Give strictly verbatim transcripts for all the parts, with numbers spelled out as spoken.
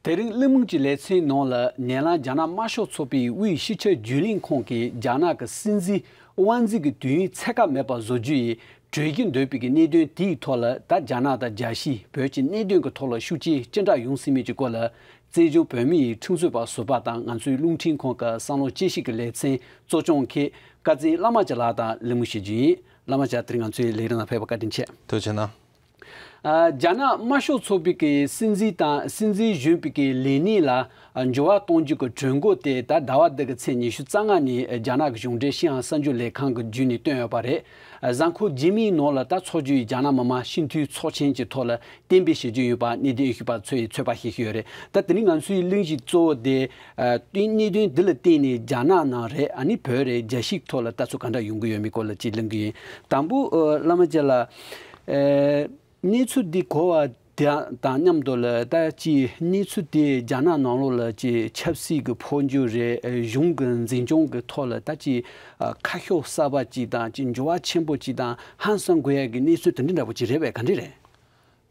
དེ་རིང་གླེང་མོལ་གྱི་ལེ་ཚན་ནང་ལ་ནེ་ལན་རྒྱ་ནག་དམར་ཤོག་ཚོགས་པའི་དབུས་སྤྱི་ཁྱབ་རྒྱུན་ལས་ཁང་གིས་རྒྱ་ནག་གི་སྲིད་འཛིན་དབང་འཛིན་གྱི་དུས་ཡུན་ཚད་བཀག་མེད་པར་བཟོ་རྒྱུ་ཡི་གྲོས་ཀྱི་འདོད་པའི་གི་གནད་དོན་དེའི་ཐོག་ལ། ད་རྒྱ་ནག་དང་རྒྱལ་སྤྱིའི་བོད་ཀྱི་གནད་དོན་གྱི་ཐོག་ལ་ཤུགས་རྐྱེན་ཅི་འདྲ་ཡོང་སྲིད་མིན་གྱི་སྐོར་ལ། བཙན་བྱོལ་བོད་མིའི་ཁྲིམས་རྩོད་པ་ཟུར་པ་དང་ང་ཚོའི་རླུང་འཕྲིན་ཁང་གི་བསམ་བློ་དཔྱད་ཞིབ་ཀྱི་ལེ་ཚན་གཙོ་སྐྱོང་མཁན་བཀའ་བཙན་བླ་མ་སྐྱིད་ལགས་དང་གླེང་མོལ་བྱེད་རྒྱུ་ཡིན། བླ་མ་སྐྱིད་ལགས། དེ་རིང་ང་ཚོའི་ལས་རིམ་ནང་ཕེབས་པར་བཀའ་དྲིན་ཆེ། ཐུགས་རྗེ་གནང་། ཨ། རྒྱ་ནག་དམར་ཤོག་ཚོགས་པའི་གི་སྲིད་འཛིན་དང་སྲིད་འཛིན་གཞོན་པའི་གི་ལས་གནས་ལ་འགྱུར་བ་གཏོང་རྒྱུ་གི་གྲོས་འགོ་དེ་ད་ཟླ་བ་འདི་གི་ཚེས་ཉི་ཤུ་རྩ་ལྔ་ནས་རྒྱ་ནག་གི་གཞུང་འབྲེལ་ཤིན་ཧྭ་གསར་འགྱུར་ལས་ཁང་གི་བརྒྱུད་ནས་བཏོན་ཡོད་པ་རེད། གཟའ་འཁོར་རྗེས་མའི་ནང་ལ་ད་ཚོགས་རྒྱུའི་རྒྱ་ནག་མི་དམངས་སྤྱི་འཐུས་ཚོགས་ཆེན་གྱི་ཐོག་ལ་གཏན་འབེབས་བྱེད་རྒྱུ་ཡོད་པ་གནད་དོན་ཞིབ་པ་ཚོས་ཚོད་དཔག་བྱེད་ཀྱི་ཡོད་རེད། ད་དེ་ནི་ང་ཚོའི་གླེང་གཞི་གཙོ་བོ་དེ། ཨ། དེའི་གནད་དོན་འདི་ལ་བརྟེན་ནས་རྒྱ་ནག་ནང་རེད། ཨ་ནི་བོད་རེད། རྒྱལ་སྤྱིའི་ཐོག་ལ་ལྟ་ཚུལ་ག་འདྲ་ཡོང་གི་ཡོད་མེད་སྐོར་ལ་ཅིག་གླེང་གི་ཡིན། དང་པོ། ཨ། བླ་མ་སྐྱིད་ལགས། ཨེ། གནས་ཚུལ་འདི་གོ་བ་དེ་དང་མཉམ་དུ་ལ་ད་ཅིག་གནས་ཚུལ་དེ་རྒྱ་ནག་ནང་ལོགས་ལ་ཅིག་ཆབ་སྲིད་ཀྱི་འཕོ་འགྱུར་རེད། ཨེ། གཞུང་གི་འཛིན་སྐྱོང་གི་ཐོག་ལ་ད་ཅིག་ཨ། ཁ་ཕྱོགས་གསར་པ་ཅིག་དང་ཅིག་འགྱུར་བ་ཆེན་པོ་ཅིག་དང་ཧང་སང་དགོས་ཡ་གི་གནས་ཚུལ་དེ་འདྲ་འདྲ་པོ་ཅིག་རེད་པས། ག་འདྲ་རེད།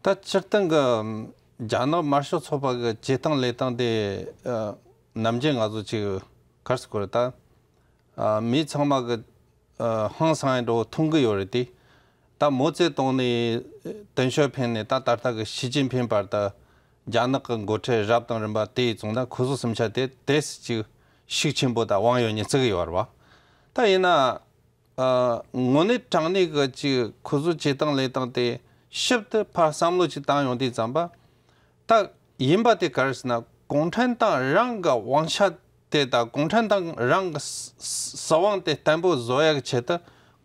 ད་སྤྱིར་བཏང་གི་རྒྱ་ནག་དམར་ཤོག་ཚོགས་པ་གི་བྱེད་སྟངས་ལས་སྟངས་དེ། ཨ། ནམ་རྒྱུན་ང་ཚོ་ཅིག་ག་རེ་ཟེར་དགོས་རེད་ད། ཨ། མི་ཚང་མ་གི། ཨ། ཧང་སང་ཡ་འདྲ་བོ་མཐོང་གི་ཡོད་རེད་དེ། ད་མའོ་ཙེ་ཏུང་ནས་ཏེང་ཞའོ་ཕིང་ནས་ད་ད་ལྟ་གི་ཞི་ཅིན་ཕིང་བར་དུ་རྒྱ་ནག་གི་འགོ་ཁྲིད་རབ་དང་རིམ་པ་དེ་ཡི་ཙང་ད་ཁོ་ཚོ་སུམ་ཆ་དེ་དེ་ཅིག་ཤུགས་ཆེན་པོ་དང་དབང་ཡོད་ཉེན་བརྩི་གི་ཡོད་རེད་བ། ད་ཡིན་ན། ཨ། དངོས་གནས་དྲང་གནས་ཀྱི་ཅིག་ཁོ་ཚོའི་བྱེད་སྟངས་ལས་སྟངས་དེ་ཞིབ་ཏུ་ཕར་བསམ་བློ་ཅིག་བཏང་ཡོང་དུས་ཙམ་པ། ད་ཡིན་པ་དེ་ག་རེ་ཟེར་ན། གུང་ཁྲན་ཏང་རང་གི་དབང་ཆ་དེ་དང་གུང་ཁྲན་ཏང་རང་གི་སྲིད་དབང་དེ་བརྟན་པོ་བཟོ་ཡག་གི་ཆེད་དུ་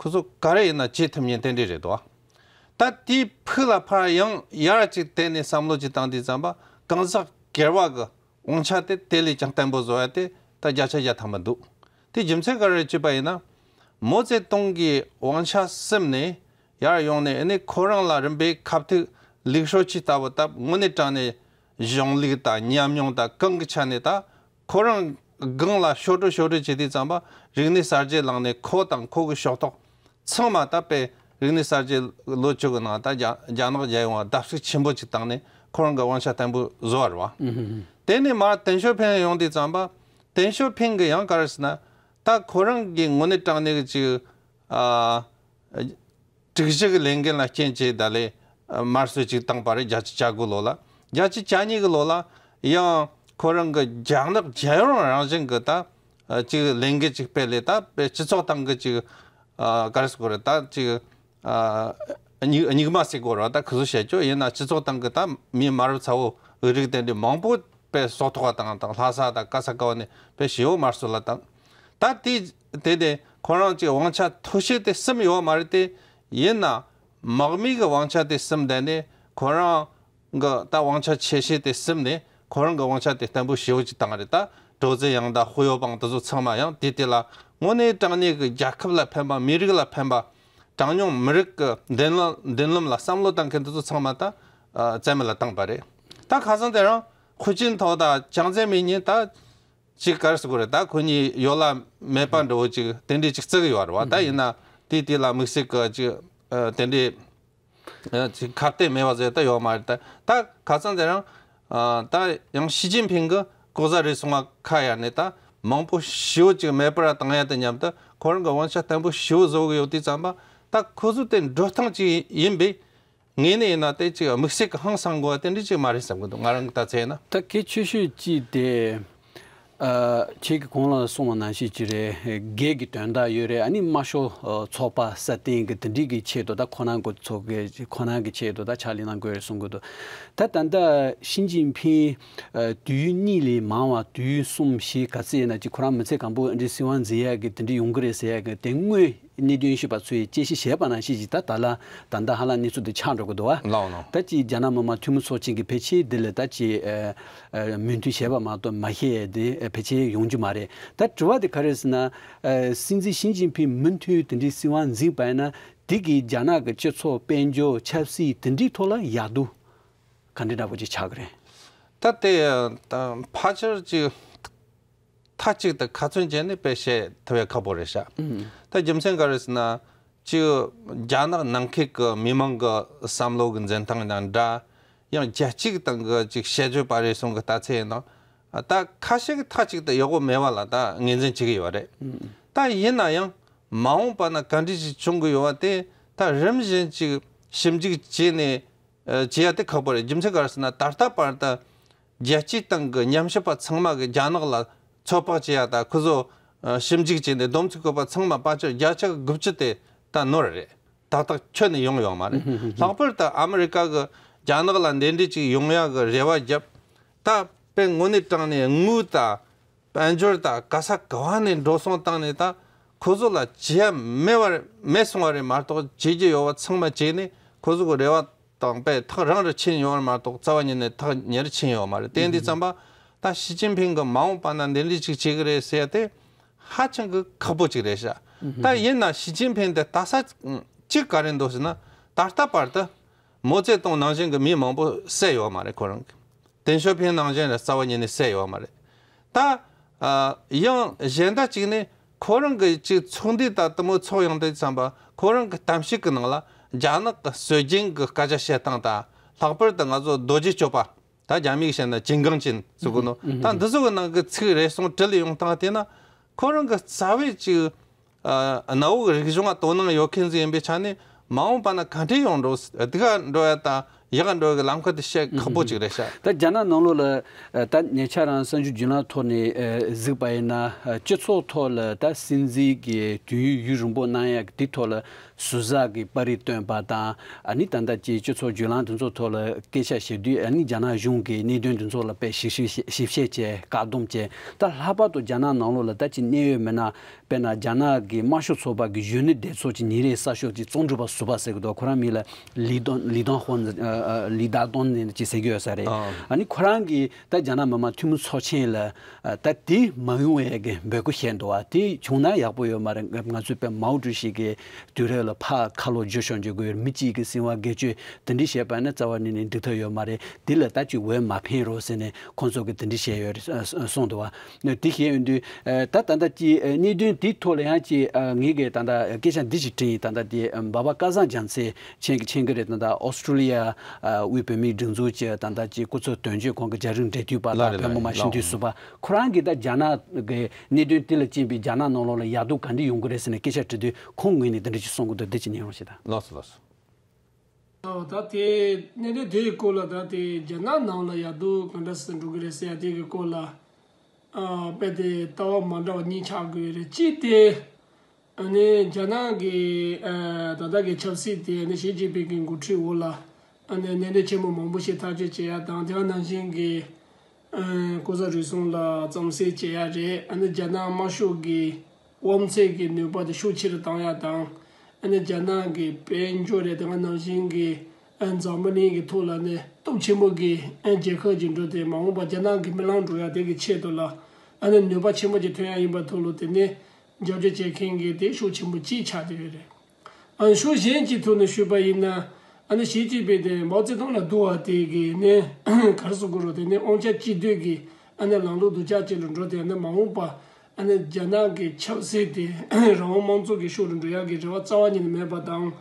ཁོ་ཚོ་ག་རེ་ཡིན་ན་བྱེད་ཐུབ་ཉེན་དེ་འདྲ་རེད་དོ། ད་དེའི་ཕུགས་ལ་ཕར་ཡང་ཡར་ཅིག་བལྟས་ནས་བསམ་བློ་ཅིག་བཏང་དུས་ཙམ་པ། གང་ཟག་སྒེར་བ་གི་དབང་ཆ་དེ་དེ་ལས་ཀྱང་བརྟན་པོ་བཟོ་ཡ་དེ་ད་བརྒྱ་ཆ་བརྒྱ་ཐམ་པ་འདུག་དེ་རྒྱུ་མཚན་ག་རེ་བྱས་པ་ཡིན་ན། མའོ་ཙེ་ཏུང་གིས་དབང་ཆ་བསུབས་ནས་ཡར་ཡོང་ནས། ཨ་ནི་ཁོ་རང་ལ་རིམ་པས་ཁ་ཐུག་ལུག་ཧྲོ་ཆི་ལྟ་བུ་སྟབས་དངོས་གནས་དྲང་གནས་གཞུང་ལུགས་དང་ཉམས་མྱོང་དང་གང་གི་ཆ་ནས་ད་ཁོ་རང་སྒང་ལ་ཞོ་དྲུག་ཞོ་དྲུག་བྱེད་དུས་ཙམ་པ། རིག་གནས་གསར་བརྗེ་ལངས་ནས་ཁོ་དང་ཁོ་གི་ཕྱོགས་གཏོགས་ཚང་མ་ད་དཔེ་རིག་གནས་གསར་བརྗེ་ལོ་བཅུ་གི་ནང་ད་རྒྱ་རྒྱ་ནག་རྒྱལ་ཡོངས་ལ་བརྡབ་གསིག་ཆེན་པོ་ཅིག་བཏང་ནས་ཁོ་རང་གི་དབང་ཆ་བརྟན་པོ་བཟོ་བ་རེད་བ། དེ་ནས་མར་ཏེང་ཞའོ་ཕིང་ཡོང་དུས་ཙམ་པ། ཏེང་ཞའོ་ཕིང་གི་ཡང་ག་རེ་ཟེར་ན། ད་ཁོ་རང་གི་དངོས་གནས་དྲང་གནས་ཀྱི་ཅིག་ཨ། སྒྲིག་གཞི་གི་ལས་འགན་ལ་རྐྱེན་བྱས་ད་ལས་དམར་གསོད་ཅིག་བཏང་པ་རེད། བརྒྱད་ཅུ་གྱ་དགུ་ལོ་ལ། བརྒྱད་ཅུ་གྱ་གཉིས་གི་ལོ་ལ་ཡང་ཁོ་རང་གི་རྒྱ་ནག་རྒྱལ་ཡོངས་རང་བཞིན་གི་ད་ཅིག་ལས་འགུལ་ཅིག་སྤེལ་ལས་ད་དཔེ་སྤྱི་ཚོགས་སྟེང་གི་ཅིག་ཨ། ག་རེ་ཟེར་དགོས་རེད། ད་ཅིག་ཨ། སྙིགས་སྙིགས་མ་ཟེར་དགོས་རེད་བ། ད་ཁོ་ཚོ་བཤད་རྒྱུ་ཡིན་ན་སྤྱི་ཚོགས་སྟེང་གི་ད་མི་མ་རབས་ཚ་བོ་འུ་རིགས་དེ་འདྲའི་མང་པོ་དཔེ་སྲོག་ཐོག་བཏང་དང་། ལྷ་ས་དང་ག་ས་ག་བ་ནས་དཔེ་ཞེ་པོ་དམར་གསོད་ལ་བཏང་། ད་དེ་དེ་དེ་ཁོ་རང་ཅིག་དབང་ཆ་འཐུ་བྱེད་དེ་ཟིན་ཡོད་མ་རེད་དེ། ཡིན་ན་དམག་མི་གི་དབང་ཆ་དེ་ཟིན་བསྡད་ནས་ཁོ་རང་གི་ད་དབང་ཆ་ཆེ་ཤོས་དེ་ཟིན་ནས་ཁོ་རང་གི་དབང་ཆ་དེ་བརྟན་པོ་ཞེ་པོ་ཅིག་བཏང་རེད། ད་ཀྲོའུ་ཙེ་ཡང་དང་ཧུའུ་ཡའོ་པང་དེ་ཚོ་ཚང་མ་ཡང་དེ་དེ་ལ་དངོས་གནས་དྲང་གནས་ཀྱི་རྒྱལ་ཁབ་ལ་ཕན་པ། མི་རིགས་ལ་ཕན་པ། གྲངས་ཉུང་མི་རིགས་ཀྱི་མདུན་ལམ་མདུན་ལམ་ལ་བསམ་བློ་བཏང་མཁན་དེ་ཚོ་ཚང་མ་ད་ཨ་རྩ་མེད་ལ་བཏང་པ་རེད། ད་ཁ་སང་དེ་རིང་ཧུའུ་ཅིན་ཐའོ་དང་ཅང་ཙེ་མིན་གཉིས་ད་ཅིག་ག་རེ་ཟེར་དགོས་རེད། ད་ཁོ་གཉིས་ཡོད་ལ་མེད་པ་འདྲ་བོ་ཅིག་དེ་འདྲས་ཅིག་བརྩི་གི་ཡོད་རེད་བ། ད་ཡིན་ན་དེ་དེ་ལ་དམིགས་བསལ་གྱི་ཅིག་ཨ་དེ་འདྲས་ཨ་ཅིག་ཁ་གཏད་མེད་པ་ཟེར་ད་ཡོད་མ་རེད། ད་ད་ཁ་སང་དེ་རིང་ཨ་ད་ཡང་ཞི་ཅིན་ཕིང་གི་ལྐོག་ཟ་རེད་སོང་བ་ཁ་གཡར་ནས་ད་མང་པོ་ཞེ་པོ་ཅིག་མེད་པར་བཏང་ཡ་དང་མཉམ་དུ་ཁོ་རང་གི་དབང་ཆ་བརྟན་པོ་ཞེ་པོ་བཟོ་གི་ཡོད་དུས་ཙམ་པ། ད་ཁོ་ཚོ་དེ་འགྲོ་སྟངས་ཅིག་ཡིན་པས། ངས་ནི་ཡིན་ན་དེ་ཅིག་དམིགས་བསལ་གྱི་ཧང་སང་དགོས་པ་དེ་འདྲ་ཅིག་མ་རེད་བསམ་གི་འདུག་ང་རང་གི་ལྟ་ཚུལ་ཡིན་ན། ད་གལ་ཆེ་ཤོས་གཅིག་དེ། ཨ་ཁྱེད་ཀྱིས་གོང་ལ་གསུངས་པ་ནང་བཞིན་ཅིག་རེད། སྒེར་གྱི་དོན་དག་ཡོད་རེད། ཨ་ནི་དམར་ཤོག་ཨ་ཚོགས་པ་སྲ་བརྟན་གྱི་དེ་འདྲའི་གི་ཆེད་དུ། ད་ཁོ་རང་གི་ཚོགས་ཀྱི་ཁོ་རང་གི་ཆེད་དུ་ད་ཕྱག་ལས་གནང་དགོས་རེད་གསུང་གི་འདུག་ད་ད་ལྟ་ཞི་ཅིན་ཕིང་ཨ་དུས་ཡུན་གཉིས་ལས་མང་བ། དུས་ཡུན་གསུམ་བཞི་ག་ཚོད་ཡིན་ན་ཅིག་ཁོ་རང་མི་ཚེ་གང་པོ་འདི་སྲིད་དབང་འཛིན་ཡག་གི་དེ་འདྲ་ཡོང་གི་རེད་ཟེར་ཡག་གི་དེ་དངོས། གནད་དོན་ཞིབ་པ་ཚོས་དཔྱད་ཞིབ་བྱས་པ་ནང་བཞིན་ཅིག་ད་ད་ལ་ད་ལྟ་ཧ་ལམ་གནས་ཚུལ་འདི་ཆགས་འགྲོ་གི་འདུག་བ། ལགས་ལགས། ད་ཅིག་རྒྱ་ནག་མི་དམངས་འཐུས་མི་ཚོགས་ཆེན་གྱི་ཕལ་ཆེར་འདི་ལ་ད་ཅིག་ཨ་ཨ་མོས་མཐུན་བྱས་པ་མ་གཏོགས་མ་བྱས་དེ་ཨ་ཕལ་ཆེར་ཡོང་རྒྱུ་མ་རེད། ད་དྲི་བ་དེ་ག་རེ་ཟེར་ན། ཨ་སྲིད་འཛིན་ཞི་ཅིན་ཕིང་མུ་མཐུད་དེ་འདྲའི་སྲིད་དབང་འཛིན་པ་ཡིན་ན། དེ་གིས་རྒྱ་ནག་གི་སྤྱི་ཚོགས་དཔལ་འབྱོར་ཆབ་སྲིད་དེ་འདྲའི་ཐོག་ལ་ཡག་སྡུག་ག་འདྲ་འདྲ་པོ་ཅིག་ཆགས་ཀྱི་རེད། ད་དེ་ད་ཕལ་ཆེར་ཅིག་མཐའ་གཅིག་ཏུ་ཁ་ཚོན་བཅད་ནས་དཔེ་བཤད་ཐུབ་ཡ་ཁག་པོ་རེད་ཤག་ཨང་། ད་རྒྱུ་མཚན་ག་རེ་ཟེར་ན། གཅིག་རྒྱ་ནག་ནང་ཁུལ་གྱི་མི་མང་གི་བསམ་བློ་གི་འཛིན་སྟངས་དང་འདྲ། ཡང་རྒྱལ་སྤྱིའི་སྟེང་གི་ཅིག་དཔྱད་བརྗོད་པ་རེ་ཟུང་གི་ལྟ་ཚུལ་ཡིན་ན། ད་ཁ་ཤས་ཀྱིས་མཐའ་གཅིག་ཏུ་ཡག་པོ་མེད་པ་ལ་ད་ངོས་འཛིན་བྱེད་ཀྱི་ཡོད་རེད། ད་ཡིན་ན་ཡང་མ་འོངས་པ་ན་ག་འདྲ་ཞིག་བྱུང་གི་ཡོད་པ་དེ་ད་རིམ་བཞིན་ཅིག་ཞིབ་འཇུག་བྱས་ནས་ཨ་བྱེད་ཡ་དེ་ཁག་པོ་རེད། རྒྱུ་མཚན་ག་རེ་ཟེར་ན། ད་ལྟ་བར་དུ་རྒྱལ་སྤྱིའི་སྟེང་གི་ཉམས་ཞིབ་པ་ཚང་མ་གིས་རྒྱ་ནག་ལ་ཚོད་དཔག་བྱེད་ཡ་ད་ཁོ་ཚོ་ཨ་ཞིབ་འཇུག་བྱས་ནས་སྡོམ་ཚིག་བཀོད་པ་ཚང་མ་ཕལ་ཆེར་བརྒྱ་ཆ་དགུ་བཅུ་དེ་ད་ནོར་རེད། ཏག་ཏག་ཁྱོན་ནས་ཡོང་ཡོད་མ་རེད། ལྷག་པར་དུ་ཨ་མི་རི་ཀ་གི་རྒྱ་ནག་ལ་འདི་འདྲ་ཅིག་ཡོང་ཡ་གི་རེ་བ་བརྒྱབ། ད་དཔེ་དངོས་གནས་དྲང་གནས་དངུལ་དང་དཔལ་འབྱོར་དང་ག་ས་ག་བ་ནས་འགྲོ་སོང་བཏང་ནས་ད་ཁོ་ཚོ་ལ་བྱེད་ཡ་མེད་པར་མེད་སོང་བ་རེད་མ་གཏོགས། བྱེད་རྒྱུ་ཡོད་པ་ཚང་མ་བྱས་ནས་ཁོ་ཚོ་གི་རེ་བ་དང་དཔེ་ཐག་རིང་རུ་ཕྱིན་ཡོད་པ་མ་གཏོགས་རྩ་བ་ཉིད་ནས་ཐག་ཉེ་རུ་ཕྱིན་ཡོད་མ་རེད། དེ་འདི་ཙམ་པ་ད་ཞི་ཅིན་ཕིང་གི་མ་འོངས་པ་ན་འདི་འདྲ་ཅིག་བྱེད་གི་རེད་ཟེར་ཡ་དེ་ཧ་ཅང་གི་ཁག་པོ་ཅིག་རེད་ཤག་ད་ཡིན་ན་ཞི་ཅིན་ཕིང་དེ་ལྟ་ས་གཅིག་ག་རེ་འདུག་ཟེར་ན། ད་ལྟ་བར་དུ་མའོ་ཙེ་ཏུང་ནང་བཞིན་གྱི་མི་མང་པོ་བསད་ཡོད་མ་རེད། ཁོ་རང་གི་ཏེང་ཞའོ་ཕིང་ནང་བཞིན་རེད། རྩ་བ་ཉིད་ནས་བསད་ཡོད་མ་རེད། ད་ཨ་ཡང་གཞན་དག་ཅིག་ནི་ཁོ་རང་གི་ཅིག་ཚོགས་འདུ་དང་དེ་མོ་ཚོགས་ཡོང་དུས་ཙམ་པ་ཁོ་རང་གི་གཏམ་བཤད་ཀྱི་ནང་ལ་རྒྱ་ནག་གི་སྲོལ་རྒྱུན་གྱི་སྐད་ཆ་བཤད་སྟངས་དང་། ལྷག་པར་དུ་ང་ཚོ་རྡོ་རྗེ་གཅོད་པ། ད་རྒྱ་མིས་བཤད་ན་ཅིང་ཀང་ཅིན་ཟེར་གོ་ནོ། ད་འདི་ཚོ་གི་ནང་གི་ཚིག་རེ་ཟུང་དྲིལ་ཡོང་སྟངས་དེ་ན། ཁོ་རང་གི་རྩ་བའི་ཅིག་ཨ་གནའ་བོའི་རིག་གཞུང་ལ་དོ་སྣང་ཡོད་མཁན་ཟིག་ཡིན་པའི་ཆ་ནས། མ་འོངས་པ་ན་ག་འདྲས་ཡོང་འགྲོ། སྡུག་ག་འགྲོ་ཡ་དང་ཡག་ག་འགྲོ་ཡ་གི་ལམ་ཁ་དེ་བཤད་ཁག་པོ་ཅིག་རེད་ཤག་ད་རྒྱ་ནག་ནང་ལོགས་ལ་ཨ་ད་ཉེ་ཆར་རང་གསར་འགྱུར་བརྒྱུད་ལམ་ཐོག་ནས་ཨ་གཟིགས་པ་ཡིན་ན། ཨ་སྤྱི་ཚོགས་ཐོག་ལ་ད་སྲིད་འཛིན་གྱི་དུས་ཡུན་ཡུན་རིང་པོ་གནང་ཡ་དེ་ཐོག་ལ་ཟུར་ཟ་གི་པར་རིས་བཏོན་པ་དང་། ཨ་ནི་ད་ལྟ་ཀྱི་སྤྱི་ཚོགས་བརྒྱུད་ལམ་དེ་ཚོ་ཐོག་ལ་སྐད་ཆ་བཤད་དུས། ཨ་ནི་རྒྱ་ནག་གཞུང་གི་གནད་དོན་དེ་ཚོ་ལ་དཔེ་ཞིབ་ཞིབ་ཞིབ་བཤེར་བྱས། བཀག་སྡོམ་བྱས། ད་ལྷག་པར་དུ་རྒྱ་ནག་ནང་ལོགས་ལ་ད་ཅི་གནད་ཡོད་མི་སྣ། དཔེར་ན་རྒྱ་ནག་གི་དམར་ཤོག་ཚོགས་པ་གི་གཞོན་ནུ་སྡེ་ཚོགས་ཀྱི་ཉིན་རེའི་གསར་ཤོག་ཅིག་རྩོམ་སྒྲིག་པ་ཟུར་པ་ཟེར་གི་འདུག་ཁོ་རང་མིང་ལ་ལི་ཏོན། ལི་ཏོན་ཧོན། ཨ་ཨ་ལི་ཏ་ཏོན་ནས་ཅིག་ཟེར་གི་ཡོད་ས་རེད། ཨ་ནི་ཁོ་རང་གིས་ད་རྒྱ་ནག་མི་དམངས་འཐུས་མི་ཚོགས་ཆེན་ལ་ཨ་ད་དེ་མ་ཡོང་བའི་གི་འབོད་སྐུལ་བྱས་འདུག་བ། དེ་བྱུང་ན་ཡག་པོ་ཡོད་མ་རེད། ང་ཚོས་དཔེ་མའོ་ཀྲུའུ་ཞི་གི་དུས་རབས་ལ་ཕར་ཁ་ལོ་བསྒྱུར་ཤོག་འཇོག་དགོས། མི་གཅིག་གི་སྲིད་དབང་སྒེར་གཅོད་དེ་འདྲ་བྱས་པ་ནི་རྩ་བ་ཉིད་ནས་འགྲིག་ཐབས་ཡོད་མ་རེད། དེ་ལ་ད་ཅིག་འོས་མ་འཕེན་རོགས་ཟེར་ནས་ཁོང་ཚོ་གིས་དེ་འདྲ་བཤད་ཡོད་རེད། ཨ་གསུངས་འདུག་བ། དེ་བཤད་ཡོང་དུས་ཨ་ད་ད་ལྟ་ཀྱི་ཨ་གནད་དོན་དེའི་ཐོག་ལ་ཡང་ཅིག་ཨ་ངེད་ཀྱིས་ད་ལྟ་སྐད་ཆ་འདི་ཞིག་དྲིས་ཡིན། ད་ལྟ་དེ་ཨ་འབའ་པ་སྐལ་བཟང་རྒྱལ་མཚན་མཁྱེན་གི་མཁྱེན་གི་རེད། ད་ལྟ་ཨོ་སི་ཀྲོ་ལི་ཡ་ཨ་དབུས་བོད་མིའི་སྒྲིག་འཛུགས་ཀྱི་ད་ལྟ་ཀྱི་སྐུ་ཚབ་དོན་གཅོད་ཁང་གི་རྒྱ་རིགས་འབྲེལ་མཐུད་པ་ལགས་དང་རེད། བོད་མི་མང་ལགས་རེད། སྤྱི་འཐུས་ཟུར་པ་ཁོ་རང་གིས་ད་རྒྱ་ནག་གི་གནད་དོན་དེ་ལ་བརྟེན་པའི་རྒྱ་ནག་ནང་ལོགས་ལ་ཡག་སྡུག་ག་འདྲ་ཡོང་གི་རེད་ཟེར་ནས་སྐད་ཆ་དྲིས་དུས། ཁོང་ངོས་ནས་འདི་འདྲ་ཞིག་གསུང་གི་འདུག་འདི་ཅིག་ཉན་རོགས་བྱེད་དང་། ལགས་སོ། ལགས་སོ། ཨོ། ད་དེ་གནད་དོན་དེའི་སྐོར་ལ། ད་དེ་རྒྱ་ནག་ནང་ལ་ཡག་སྡུག་ག་འདྲ་སེ་འགྲོ་གི་རེད་ཟེར་ཡ་དེ་གི་སྐོར་ལ། ཨ་དཔེ་དེ་ལྟ་བ་མ་འདྲ་བ་གཉིས་ཆགས་དགོས་རེད། གཅིག་དེ་ཨ་ནི་རྒྱ་ནག་གི་ཨ་ད་ལྟ་གི་ཆབ་སྲིད་དེ་ཨ་ནི་ཞི་ཅིན་ཕིང་གི་འགོ་ཁྲིད་འོག་ལ་ཨ་ནི་གནད་དོན་ཆེན་པོ་མང་པོ་ཞིག་ཐག་གཅོད་བྱེད་ཡ་དང་། དེ་ག་ནང་བཞིན་གྱི་ཨ་ལྐོག་ཟ་རུལ་སུངས་ལ་རྩོམ་སེལ་བྱེད་ཡ་རེད། ཨ་ནི་རྒྱ་ནག་དམར་ཤོག་གི་དབང་ཚད་ཀྱི་ནུས་པ་དེ་ཤུགས་ཆེ་རུ་བཏང་ཡ་དང་། ཨ་ནི་རྒྱ་ནག་གི་དཔལ་འབྱོར་རེད། དེ་ག་ནང་བཞིན་གྱི་ཨ་འཛམ་བུ་གླིང་གི་ཐོག་ལ་ནི་སྟོབས་ཆེན་པོ་གི་ཨ་རྒྱལ་ཁབ་ཅིག་འགྲོ་སྟེ། མ་འོངས་པར་རྒྱ་ནག་གི་རྨི་ལམ་འགྲོ་ཡ་དེ་གི་ཆེད་དུ་ལ་ཨ་ནི་ནུས་པ་ཆེན་པོ་ཅིག་ཐོན་ཡ་ཡིན་པ་ཐོག་ལ་དེ་ནི་རྒྱབ་སྐྱོར་བྱེད་མཁན་གྱི་དེ་ཤུགས་ཆེན་པོ་གཅིག་ཆགས་བསྡད་ཡོད་རེད། ཨ་ནི་ཕྱོགས་གཞན་གཅིག་ཐོག་ནས་ཞུས་པ་ཡིན་ན། ཨ་ནི་ཞི་ཅིན་ཕིང་དེ་མའོ་ཙེ་ཏུང་ལ་བསྡུར་བ་དེ་གི་ནི་ག་རེ་ཟེར་དགོས་རེད། དེ་ནི་དབང་ཆ་གཅིག་སྡུད་ཀྱི་ཨ་ནི་ལམ་ལུགས་སྡུག་ཅག་ཅིག་ལ་འགྲོ་སྟེ། ཨ་ནི་མ་འོངས་པ་ཨ་ནི་རྒྱ་ནག་གི་ཆབ་སྲིད་དེ་རང་དབང་དམངས་གཙོ་གི་ཕྱོགས་ལ་འགྲོ་ཡག་གི་རེ་བ་རྩ་བ་ཉིད་ནས་མེད་པ་དང་།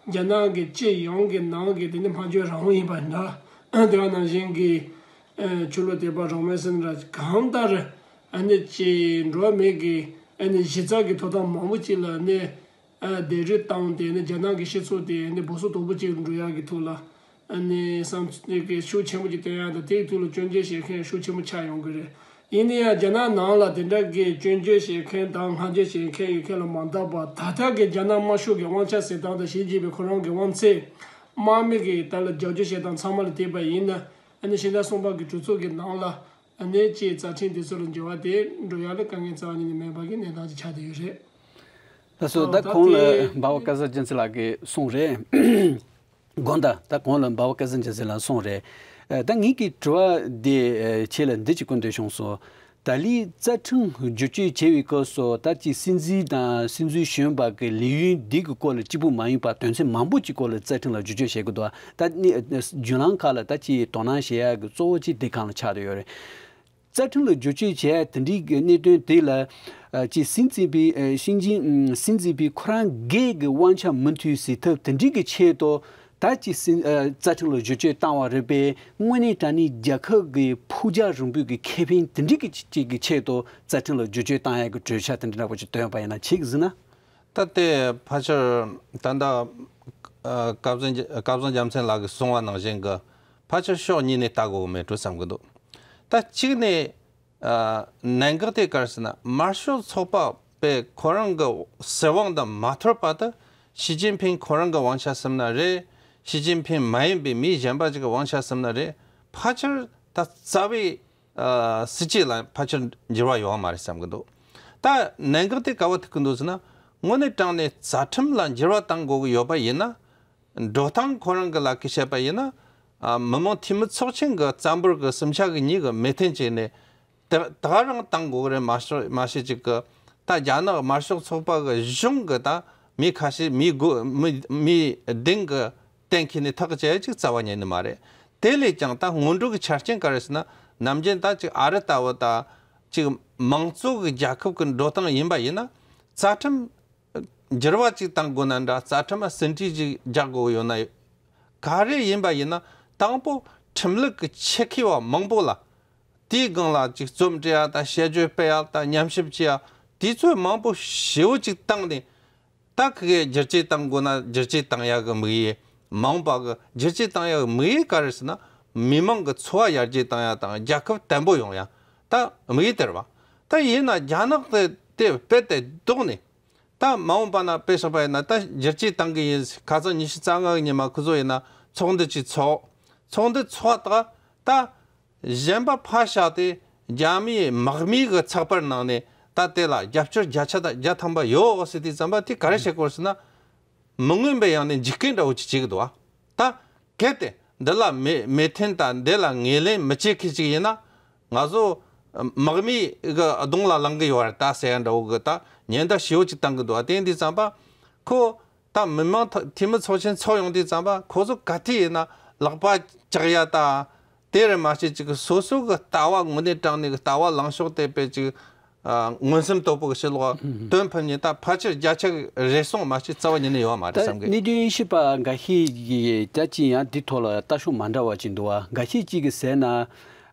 རྒྱ་ནག་གི་སྤྱི་ཡོངས་ཀྱི་ནང་གི་དེ་ནི་སྨྲ་བརྗོད་རང་དབང་ཡིན་པ་འདྲ། དེ་ག་ནང་བཞིན་གྱི་ཨ་ཆོས་ལུགས་དད་པ་རང་མོས་ཟེར་ན་འདྲ། གང་ལྟར་ཨ་ནི་ཅིག་འགྲོ་བ་མི་གི་ཨ་ནི་གཞི་རྩ་གི་ཐོབ་ཐང་མང་པོ་ཅིག་ལ་ནི་ཨ་བདེ་རུས་བཏང་སྟེ་ནི་རྒྱ་ནག་གི་སྤྱི་ཚོགས་དེ་ནི་སྦོ་སོ་དོག་པོ་ཅིག་འགྲོ་ཡག་གི་ཐོག་ལ་ཨ་ནི་བསམ་ཚུལ་གི་ཤུགས་ཆེན་པོ་ཅིག་བཏོན་ཡག་དང་། དེའི་ཐོག་ལ་སྐྱོན་བརྗོད་བྱེད་མཁན་ཤུགས་ཆེན་པོ་ཆགས་ཡོང་གི་རེད། ཡིན་ན་ཡང་རྒྱ་ནག་ནང་ལ་དེ་འདྲ་གི་སྐྱོན་བརྗོད་བྱེད་མཁན་དང་བསྔགས་བརྗོད་བྱེད་མཁན་ཡོད་མཁན་ལ་མ་བལྟས་པར། ད་ལྟ་གི་རྒྱ་ནག་དམར་ཤོག་གི་དབང་ཆ་ཟེར་སྟངས་དང་། ཞི་ཅིན་ཕིང་ཁོ་རང་གི་དབང་ཚད་དམག་མི་གི་ད་ལ་རྒྱབ་སྐྱོར་བྱེད་སྟངས་ཚང་མ་ལ་བལྟས་པ་ཡིན་ན། ཨ་ནི་ཕྱི་ཟླ་གསུམ་པ་གི་གྲོས་ཚོགས་ཀྱི་ནང་ལ་ཨ་ནི་ཅིག་རྩ་ཁྲིམས་དེ་ཚོ་ལ་འགྱུར་བ་དེ་འགྲོ་ཡག་ལ་དཀའ་ངལ་རྩ་བ་ཉིད་ནས་མེད་པ་གི་གནས་སྟངས་ཅིག་ཆགས་བསྡད་ཡོད་རེད། ལགས་སོ། ཨ་ད་ད་གོང་ལ་དེ་འབའ་བ་སྐལ་བཟང་རྒྱལ་མཚན་ལགས་ཀྱིས་གསུངས་རེད། དགོངས་དག་ད་གོང་ལ་འབའ་བ་སྐལ་བཟང་རྒྱལ་མཚན་ལགས་གསུངས་རེད། ཨ་ད་ངེད་ཀྱི་དྲི་བ་དེ་ཨ་ཁྱེད་ལ་འདི་ཅིག་བསྐུར་འདོད་བྱུང་སོང་། ད་ལིའི་རྩ་ཁྲིམས་བསྒྱུར་བཅོས་བྱས་པའི་སྐབས་སུ། ད་ཅིག་སྲིད་འཛིན་དང་སྲིད་འཛིན་གཞོན་པ་གི་ལས་ཡུན་འདི་གི་སྐོར་ལ་གཅིག་པུ་མ་ཡིན་པར་དོན་ཚན་མང་པོ་ཅིག་སྐོར་ལ་རྩ་ཁྲིམས་ལ་བསྒྱུར་བཅོས་བྱེད་དགོས་འདུག་ད་ནི་བརྒྱུད་ལམ་ཁག་ལ་ད་ཅིག་དོ་སྣང་བྱེད་ཡག་གི་གཙོ་བོ་གཅིག་འདི་སྒང་ལ་ཆགས་བསྡད་ཡོད་རེད། རྩ་ཁྲིམས་ལ་བསྒྱུར་བཅོས་བྱེད་ཡ་དེ་འདྲའི་གི་གནད་དོན་དེ་ལ་ཨ་ཅིག་སྲིད་འཛིན་པའི་ཨ་སྲིད་འཛིན་ཨ་སྲིད་འཛིན་པའི་ཁོ་རང་སྒེར་གྱི་དབང་ཆ་མུ་མཐུད་ཟིན་ཐབས་དེ་འདྲའི་གི་ཆེད་དུ་ ད་ཅི་སྲིད་ཨ་རྩ་ཁྲིམས་ལ་བསྒྱུར་བཅོས་བཏང་བ་རེད་པས། དངོས་གནས་དྲང་གནས་རྒྱལ་ཁབ་ཀྱི་ཕུགས་རྒྱང་རིང་པོའི་གི་ཁེ་ཕན་དེ་འདྲའི་གི་ཅིག་གི་ཆེད་དུ་རྩ་ཁྲིམས་ལ་བསྒྱུར་བཅོས་བཏང་ཡག་གི་གྲོས་འཆར་དེ་འདྲ་འདྲ་པོ་ཅིག་བཏོན་པ་ཡིན་ན་ཁྱེད་ཀྱིས་གཟིགས་ན། ད་དེ་ཕལ་ཆེར་ད་ལྟ་ཨ་སྐལ་བཟང་སྐལ་བཟང་རྒྱལ་མཚན་ལགས་ཀྱིས་གསུངས་པ་ནང་བཞིན་གི་ཕལ་ཆེར་ཕྱོགས་གཉིས་ནས་ལྟ་དགོས་གི་མེད་འགྲོ་བསམ་གི་འདུག་ད་གཅིག་ནས། ཨ་གནད་འགག་དེ་ག་རེ་ཟེར་ན། དམར་ཤོག་ཚོགས་པ་པས་ཁོ་རང་གི་སྲིད་དབང་དང་མ་འཐོར་བར་དུ་ཞི་ཅིན་ཕིང་ཁོ་རང་གི་དབང་ཆ་ཟིན་ན་རེད། ཞི་ཅིན་ཕིང་མ་ཡིན་པའི་མི་གཞན་པ་ཅིག་གི་དབང་ཆ་ཟིན་ན་རེད། ཕལ་ཆེར་ད་རྩ་བའི་ཨ་སྲིད་ཇུས་ལ་ཕལ་ཆེར་འགྱུར་བ་ཡོང་བ་མ་རེད་བསམ་གི་འདུག་ད་གནད་འགག་དེ་ག་བ་ཐུག་གི་འདུག་ཟེར་ན། དངོས་གནས་དྲང་གནས་རྩ་ཁྲིམས་ལ་འགྱུར་བ་གཏང་དགོས་ཀྱི་ཡོད་པ་ཡིན་ན། འགྲོ་སྟངས་ཁོ་རང་གི་ལ་ཁུ་བཤད་པ་ཡིན་ན། ཨ་མི་མང་འཐུས་མི་ཚོགས་ཆེན་གྱི་རྩ་འབོར་གྱི་གསུམ་ཆ་གི་གཉིས་ཀྱི་མོས་མཐུན་བྱས་ནས་ད་ད་རང་བཏང་དགོས་རེད། མ་གཞི་མ་གཞི་ཅིག་གི་ད་རྒྱ་ནག་དམར་ཤོག་ཚོགས་པ་གི་གཞུང་གི་ད་མི་ཁ་ཤས་མི་དགུ་མི་མི་བདུན་གྱི་གཏན་འཁེལ་ནས་ཐག་བཅད་ཡ་ཅིག་རྩ་བ་ཉིད་ནས་མ་རེད། དེ་ལས་ཀྱང་ད་སྔོན་འགྲོ་གི་ཆ་རྐྱེན་ག་རེ་ཟེར་ན། ནམ་རྒྱུན་ད་ཅིག་ཨ་རི་ལྟ་བུ་ད་ཅིག་མང་གཙོ་གི་རྒྱལ་ཁབ་གི་འགྲོ་སྟངས་ཡིན་པ་ཡིན་ན། རྩ་ཁྲིམས་འགྱུར་བ་ཅིག་བཏང་དགོས་ན་འདྲ། རྩ་ཁྲིམས་ལ་ཟིན་བྲིས་ཅིག་རྒྱག་དགོས་ཡོད་ན། ག་རེ་ཡིན་པ་ཡིན་ན། དང་པོ་ཁྲིམས་ལུགས་ཀྱི་ཆེད་མཁས་པ་མང་པོ་ལ་དེའི་སྒང་ལ་ཅིག་རྩོམ་འབྲི་ཡ་དང་དཔྱད་བརྗོད་སྤེལ་ཡ་དང་ཉམས་ཞིབ་བྱེད་ཡ་དུས་ཚོད་མང་པོ་ཞེ་པོ་ཅིག་བཏང་ནས། ད་ཁི་གེ་བསྒྱུར་བཅོས་བཏང་དགོས་ན་བསྒྱུར་བཅོས་བཏང་ཡ་གི་དམིགས་ཡུལ་མ་འོངས་པ་གི་བསྒྱུར་བཅོས་བཏང་ཡ་གི་དམིགས་ཡུལ་ག་རེ་ཟེར་ན། མི་མང་གི་འཚོ་བ་ཡར་རྒྱས་བཏང་ཡ་དང་རྒྱལ་ཁབ་བརྟན་པོ་ཡོང་ཡ་ད་དམིགས་ཡུལ་དེ་རེད་བ། ད་ཡིན་ན་རྒྱ་ནག་དེ་དེ་དཔེ་དེ་ལྡོག་ནས། ད་མ་འོངས་པ་ན་དཔེ་བཞག་པ་ཡིན་ན། ད་བསྒྱུར་བཅོས་བཏང་གི་ཡིན། ཁ་སང་ཉི་ཤུ་རྩ་ལྔ་གི་ཉི་མ་ཁོ་ཚོ་ཡིན་ན་ཚོགས་འདུ་ཅིག་ཚོགས། ཚོགས་འདུ་ཚོགས་ད་ད་གཞན་པ་ཕར་བཞག་སྟེ། རྒྱ་མིའི་དམག་མི་གི་ཚགས་པར་ནང་ནས་ད་དེ་ལ་རྒྱབ་སྐྱོར་བརྒྱ་ཆ་དང་བརྒྱ་ཐམ་པ་ཡོད་ཟེར་དུས་ཙམ་པ། དེ་ག་རེ་བྱེད་དགོས་ཟེར་ན། མི་མངོན་པའི་ཡང་ནས་འཇིག་རྟེན་འདྲ་བོ་ཅིག་བྱེད་ཀྱི་འདུག་བ། ད་གལ་ཏེ་འདི་ལ་མོས་མོས་མཐུན་དང་འདི་ལ་ངོས་ལེན་མི་བྱེད་མཁན་ཅིག་ཡིན་ན། ང་ཚོ་དམག་མི་གི་གདོང་ལ་ལངས་གི་ཡོད་རེད་ད་ཟེར་ཡ་འདྲ་བོ་གི་ད་ཉེན་བརྡ་ཞེ་པོ་ཅིག་བཏང་གི་འདུག་བ། དེ་ཡིན་དུས་ཙམ་པ་ཁོ། ད་མི་མང་ཐ་འཐུས་མི་ཚོགས་ཆེན་ཚོགས་ཡོང་དུས་ཙམ་པ་ཁོ་ཚོ་ག་དུས་ཡིན་ན་ལག་པ་བཅག་ཡ་ད། དེ་རེད་མ་བྱེད་ཅིག་གི་སོ་སོ་གི་ལྟ་བ་དངོས་གནས་དྲང་གནས་གི་ལྟ་བ་ལངས་ཕྱོགས་དེ་དཔེ་ཅིག་ཨ་མངོན་སུམ་དོད་པོ་གི་ཕྱི་ལོགས་སྟོན་ཕོད་ནས། ད་ཕལ་ཆེར་བརྒྱ་ཆ་གི་རེ་ཟུང་མ་བྱེད་རྩ་བ་ཉིད་ནས་ཡོད་མ་རེད་ད་བསམ་གི། གནད་དོན་ཞིབ་པ་འགའ་ཤས་ཀྱིས་ད་ཅི་ཡང་འདི་ཐོག་ལ་ལྟ་ཕྱོགས་མ་འདྲ་བ་ཅིག་འདུག་བ། འགའ་ཤས་ཅིག་གིས་ཟེར་ན།